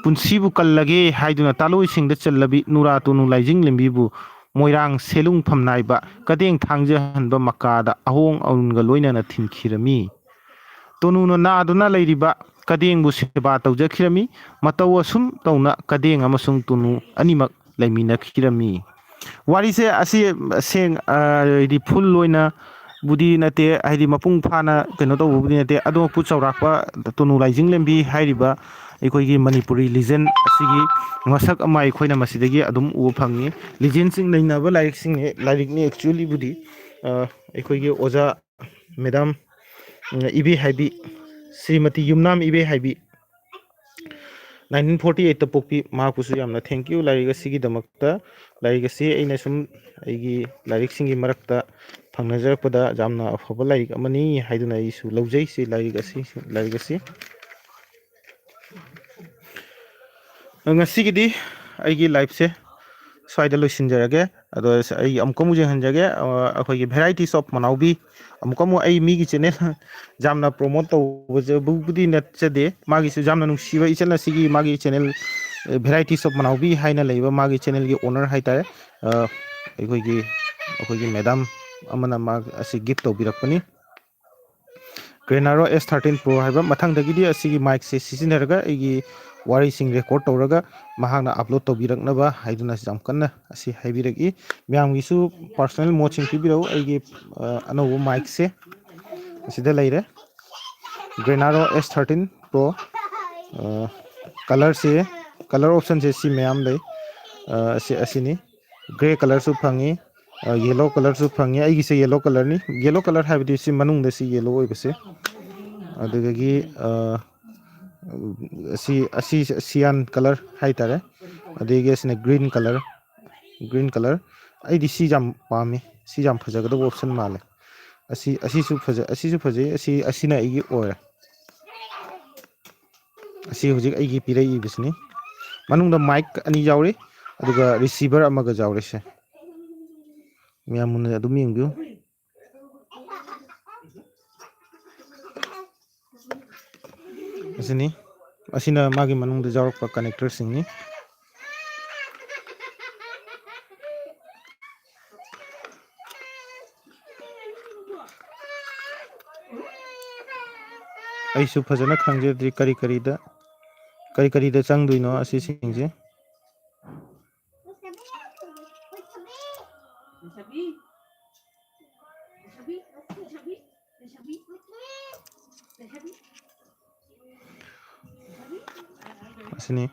ꯄꯨꯟꯁꯤꯕꯨ ꯀꯜꯂꯒꯦ ꯍꯥꯏꯗꯨꯅ ꯇꯥꯂꯣꯏꯁꯤꯡꯗ ꯆꯜꯂꯕꯤ ꯅꯨꯔꯥ ꯇꯣꯅꯨ ꯂꯥꯏꯖꯤꯡ ꯂꯦꯝꯕꯤꯕꯨ ꯃꯣꯏꯔꯥꯡ ꯁꯦꯂꯨꯡꯐꯝ ꯅꯥꯏꯕ ꯀꯗꯦꯡ ꯊꯥꯡꯖꯍꯟꯕ ꯃꯀꯥꯗ ꯑꯍꯣꯡ ꯑꯔꯨꯟꯒ ꯂꯣꯏꯅꯅ ꯊꯤꯟꯈꯤꯔꯝꯃꯤ꯫ ꯇꯣꯅꯨꯅ ꯅꯥꯗꯨꯅ ꯂꯩꯔꯤꯕ ꯀꯗꯦꯡꯕꯨ ꯁꯦꯕꯥ ꯇꯧꯖꯈꯤꯔꯝꯃꯤ꯫ ꯃꯇꯧ ꯑꯁꯨꯝ ꯇꯧꯅ ꯀꯗꯦꯡ ꯑꯃꯁꯨꯡ ꯇꯨꯅꯨ ꯑꯅꯤꯃꯛ ꯂꯩꯃꯤꯟꯅꯈꯤꯔꯝꯃꯤ꯫ ꯋꯥꯔꯤꯁꯦ ꯑꯁꯤ ꯁꯦꯡ-, ꯑ, ꯍꯥꯏꯗꯤ ꯐꯨꯜ ꯑꯣꯏꯅꯕꯨꯗꯤ ꯅꯠꯇꯦ, ꯍꯥꯏꯗꯤ ꯃꯄꯨꯡ ꯐꯥꯅ ꯀꯩꯅꯣ ꯇꯧꯕꯕꯨꯗꯤ ꯅꯠꯇꯦ, ꯑꯗꯨꯃꯛꯄꯨ ꯆꯥꯎꯔꯥꯛꯄ ꯇꯨꯅꯨ ꯂꯥꯏꯖꯤꯡꯂꯦꯝꯕꯤ ꯍꯥꯏꯔꯤꯕ ꯑꯩꯈꯣꯏꯒꯤ ꯃꯅꯤꯄꯨꯔꯤ ꯂꯤꯖꯦꯟ ꯑꯁꯤꯒꯤ ꯃꯁꯛ ꯑꯃ ꯑꯩꯈꯣꯏꯅ ꯃꯁꯤꯗꯒꯤ ꯑꯗꯨꯝ ꯎꯕ ꯐꯪꯉꯤ꯫ ꯂꯤꯖꯦꯟꯁꯤꯡ ꯅꯩꯅꯕ ꯂꯥꯏꯔꯤꯛꯁꯤꯡꯅꯦ, ꯂꯥꯏꯔꯤꯛꯅꯤ actually ꯕꯨꯗꯤ, ꯑ, ꯑꯩꯈꯣꯏꯒꯤ ꯑꯣꯖꯥ ꯃꯦꯗꯥꯝ, ꯎꯝ, ꯏꯕꯦꯍꯥꯏꯕꯤ, ꯁ꯭ꯔꯤꯃꯇꯤ ꯌꯨꯝꯅꯥꯝ ꯏꯕꯦꯍꯥꯏꯕꯤ, nineteen forty eight ꯇ ꯄꯣꯛꯄꯤ, ꯃꯍꯥꯛꯄꯨꯁꯨ ꯌꯥꯝꯅ thank you ꯂꯥꯏꯔꯤꯛ ꯑꯁꯤꯒꯤꯗꯃꯛꯇ꯫ ꯂꯥꯏꯔꯤꯛ ꯑꯁꯤ ꯑꯩꯅ ꯁꯨꯝ ꯑꯩꯒꯤ ꯂꯥꯏꯔꯤꯛꯁꯤꯡꯒꯤ ꯃꯔꯛꯇ ꯐꯪꯅꯖꯔꯛꯄꯗ ꯌꯥꯝꯅ ꯑꯐꯕ ꯂꯥꯏꯔꯤꯛ ꯑꯃꯅꯤ ꯍꯥꯏꯗꯨꯅ ꯑꯩꯁꯨ ꯂꯧꯖꯩ꯫ ꯁꯤ ꯂꯥꯏꯔꯤꯛ ꯑꯁꯤ, ꯂꯥꯏꯔꯤꯛ ꯑꯁꯤ ꯉꯁꯤꯒꯤꯗꯤ ꯑꯩꯒꯤ ꯂꯥꯏꯐꯁꯦ ꯁ꯭ꯋꯥꯏꯗ ꯂꯣꯏꯁꯤꯟꯖꯔꯒꯦ꯫ ꯑꯗꯣ ꯑꯩ ꯑꯃꯨꯛꯀ ꯑꯃꯨꯛ ꯌꯦꯡꯍꯟꯖꯒꯦ, ꯑ, ꯑꯩꯈꯣꯏꯒꯤ Varieties of ꯃꯅꯥꯎꯕꯤ꯫ ꯑꯃꯨꯛꯀ ꯑꯃꯨꯛ ꯑꯩ ꯃꯤꯒꯤ ꯆꯦꯅꯦꯜ ꯌꯥꯝꯅ ꯄ꯭ꯔꯣꯃꯣꯠ ꯇꯧꯕꯕꯨꯗꯤ ꯅꯠꯆꯗꯦ, ꯃꯥꯒꯤꯁꯨ ꯌꯥꯝꯅ ꯅꯨꯡꯁꯤꯕ ꯏꯆꯟ ꯑꯁꯤꯒꯤ ꯃꯥꯒꯤ ꯆꯦꯅꯦꯜ, ꯑ, Varieties of ꯃꯅꯥꯎꯕꯤ ꯍꯥꯏꯅ ꯂꯩꯕ ꯃꯥꯒꯤ ꯆꯦꯅꯦꯜꯒꯤ ꯑꯣꯅꯔ ꯍꯥꯏꯇꯥꯔꯦ꯫ ꯑ, ꯑꯩꯈꯣꯏꯒꯤ, ꯑꯩꯈꯣꯏꯒꯤ ꯃꯦꯗꯥꯝ ꯑꯃꯅ ꯃꯥ ꯑꯁꯤ ꯒꯤꯐ ꯇꯧꯕꯤꯔꯛꯄꯅꯤ꯫ Grenaro S thirteen Pro ꯍꯥꯏꯕ꯫ ꯃꯊꯪꯗꯒꯤꯗꯤ ꯑꯁꯤꯒꯤ ꯃꯥꯏꯛꯁꯦ ꯁꯤꯖꯤꯟꯅꯔꯒ ꯑꯩꯒꯤ ꯋꯥꯔꯤꯁꯤꯡ ꯔꯦꯀꯣꯔꯠ ꯇꯧꯔꯒ ꯃꯍꯥꯛꯅ ꯑꯞꯂꯣꯗ ꯇꯧꯕꯤꯔꯛꯅꯕ ꯍꯥꯏꯗꯨꯅ ꯌꯥꯝ ꯀꯟꯅ ꯑꯁꯤ ꯍꯥꯏꯕꯤꯔꯛꯏ꯫ ꯃꯌꯥꯝꯒꯤꯁꯨ ꯄꯥꯔꯁꯣꯅꯦꯜ ꯃꯣꯠꯁꯤꯡ ꯄꯤꯕꯤꯔꯛꯎ꯫ ꯑꯩꯒꯤ, ꯑ, ꯑꯅꯧꯕ ꯃꯥꯏꯛꯁꯦ ꯑꯁꯤꯗ ꯂꯩꯔꯦ, Grenaro S thirteen Pro꯫ ꯑ, ꯀꯂꯔꯁꯦ, ꯀꯂꯔ ꯑꯣꯞꯁꯟꯁꯦ ꯁꯤ ꯃꯌꯥꯝ ꯂꯩ꯫ ꯑ, ꯑꯁꯤ, ꯑꯁꯤꯅꯤ꯫ ꯒ꯭ꯔꯦ ꯀꯂꯔꯁꯨ ꯐꯪꯉꯤ, ꯌꯦꯂꯣ ꯀꯂꯔꯁꯨ ꯐꯪꯉꯤ꯫ ꯑꯩꯒꯤꯁꯦ ꯌꯦꯂꯣ ꯀꯂꯔꯅꯤ꯫ ꯌꯦꯂꯣ ꯀꯂꯔ ꯍꯥꯏꯕꯗꯤ ꯁꯤ ꯃꯅꯨꯡꯗ ꯁꯤ ꯌꯦꯂꯣ ꯑꯣꯏꯕꯁꯦ꯫ ꯑꯗꯨꯗꯒꯤ, ꯑ, ꯁꯤ, ꯑꯁꯤ ꯁꯤꯌꯥꯟ ꯀꯂꯔ ꯍꯥꯏꯇꯥꯔꯦ꯫ ꯑꯗꯒꯤ ꯑꯁꯤꯅ ꯒ꯭ꯔꯤꯟ ꯀꯂꯔ, ꯒ꯭ꯔꯤꯟ ꯀꯂꯔ꯫ ꯑꯩꯗꯤ ꯁꯤ ꯌꯥꯝ ꯄꯥꯝꯃꯤ꯫ ꯁꯤ ꯌꯥꯝ ꯐꯖꯒꯗꯧꯕ ꯑꯣꯞꯁꯟ ꯃꯥꯜꯂꯦ꯫ ꯑꯁꯤ, ꯑꯁꯤꯁꯨ ꯐꯖ-, ꯑꯁꯤꯁꯨ ꯐꯖꯩ꯫ ꯑꯁꯤ, ꯑꯁꯤꯅ ꯑꯩꯒꯤ ꯑꯣꯏꯔꯦ꯫ ꯑꯁꯤ ꯍꯧꯖꯤꯛ ꯑꯩꯒꯤ ꯄꯤꯔꯛꯏꯕꯁꯤꯅꯤ꯫ ꯃꯅꯨꯡꯗ ꯃꯥꯏꯛ ꯑꯅꯤ ꯌꯥꯎꯔꯤ, ꯑꯗꯨꯒ ꯔꯤꯁꯤꯚꯔ ꯑꯃꯒ ꯌꯥꯎꯔꯤꯁꯦ꯫ ꯃꯌꯥꯝ ꯃꯨꯟꯅ ꯑꯗꯨꯝ ꯌꯦꯡꯕꯤꯌꯨ꯫ ꯑꯁꯤꯅꯤ, ꯑꯁꯤꯅ ꯃꯥꯒꯤ ꯃꯅꯨꯡꯗ ꯌꯥꯎꯔꯛꯄ ꯀꯅꯦꯛꯇꯔꯁꯤꯡꯅꯤ꯫ ꯑꯩꯁꯨ ꯐꯖꯅ ꯈꯪꯖꯗ꯭ꯔꯤ ꯀꯔꯤ ꯀꯔꯤꯗ ꯀꯔꯤ ꯀꯔꯤꯗ ꯆꯪꯗꯣꯏꯅꯣ ꯑꯁꯤꯁꯤꯡꯁꯦ꯫ ꯑꯁꯤꯅꯤ꯫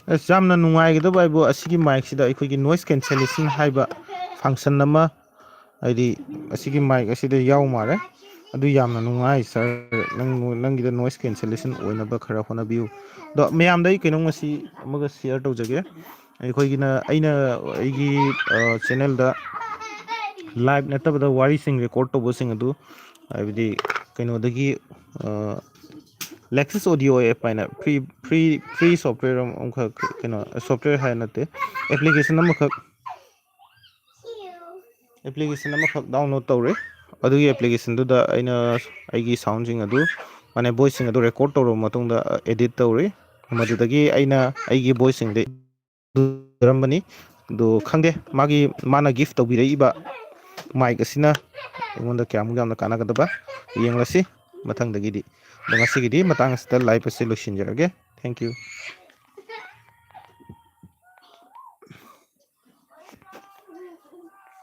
ꯑꯁ, ꯌꯥꯝꯅ ꯅꯨꯡꯉꯥꯏꯒꯗꯕ ꯍꯥꯏꯕꯨ ꯑꯁꯤꯒꯤ ꯃꯥꯏꯛꯁꯤꯗ ꯑꯩꯈꯣꯏꯒꯤ noise cancellation ꯍꯥꯏꯕ function ꯑꯃ, ꯍꯥꯏꯗꯤ ꯑꯁꯤꯒꯤ ꯃꯥꯏꯛ ꯑꯁꯤꯗ ꯌꯥꯎ ꯃꯥꯜꯂꯦ꯫ ꯑꯗꯨ ꯌꯥꯝꯅ ꯅꯨꯡꯉꯥꯏ ꯁꯥꯔ꯫ ꯅꯪ, ꯅꯪꯒꯤꯗ noise cancellation ꯑꯣꯏꯅꯕ ꯈꯔ ꯍꯣꯠꯅꯕꯤꯌꯨ꯫ ꯑꯗꯣ ꯃꯌꯥꯝꯗ ꯑꯩ ꯀꯩꯅꯣꯝ ꯉꯁꯤ ꯑꯃꯒ share ꯇꯧꯖꯒꯦ꯫ ꯑꯩꯈꯣꯏꯒꯤꯅ, ꯑꯩꯅ ꯑꯩꯒꯤ, ꯑ, channelꯗ live ꯅꯠꯇꯕꯗ ꯋꯥꯔꯤꯁꯤꯡ record ꯇꯧꯕꯁꯤꯡ ꯑꯗꯨ, ꯍꯥꯏꯕꯗꯤ ꯀꯩꯅꯣꯗꯒꯤ, ꯑ, Lexus Audio app ꯍꯥꯏꯅ free, free, free software ꯑꯃꯈꯛ, ꯀꯩꯅꯣ, software ꯍꯥꯏ ꯅꯠꯇꯦ, application ꯑꯃꯈꯛ, application ꯑꯃꯈꯛ download ꯇꯧꯔꯦ꯫ ꯑꯗꯨꯒꯤ applicationꯗꯨꯗ ꯑꯩꯅ ꯑꯩꯒꯤ soundꯁꯤꯡ ꯑꯗꯨ, ꯃꯥꯅꯦ, voiceꯁꯤꯡ ꯑꯗꯨ record ꯇꯧꯔꯕ ꯃꯇꯨꯡꯗ edit ꯇꯧꯔꯦ꯫ ꯃꯗꯨꯗꯒꯤ ꯑꯩꯅ ꯑꯩꯒꯤ voiceꯁꯤꯡꯗꯤ ꯇꯧꯖꯔꯝꯕꯅꯤ꯫ ꯑꯗꯨ ꯈꯪꯗꯦ, ꯃꯥꯒꯤ, ꯃꯥꯅ gift ꯇꯧꯕꯤꯔꯛꯏꯕ mic ꯑꯁꯤꯅ ꯑꯩꯉꯣꯟꯗ ꯀꯌꯥꯃꯨꯛ ꯌꯥꯝꯅ ꯀꯥꯟꯅꯒꯗꯕ, ꯌꯦꯡꯂꯁꯤ ꯃꯊꯪꯗꯒꯤꯗꯤ꯫ ꯑꯗꯣ ꯉꯁꯤꯒꯤꯗꯤ ꯃꯇꯥꯡ ꯑꯁꯤꯗ live ꯑꯁꯤ ꯂꯣꯏꯁꯤꯟꯖꯔꯒꯦ꯫ Thank you꯫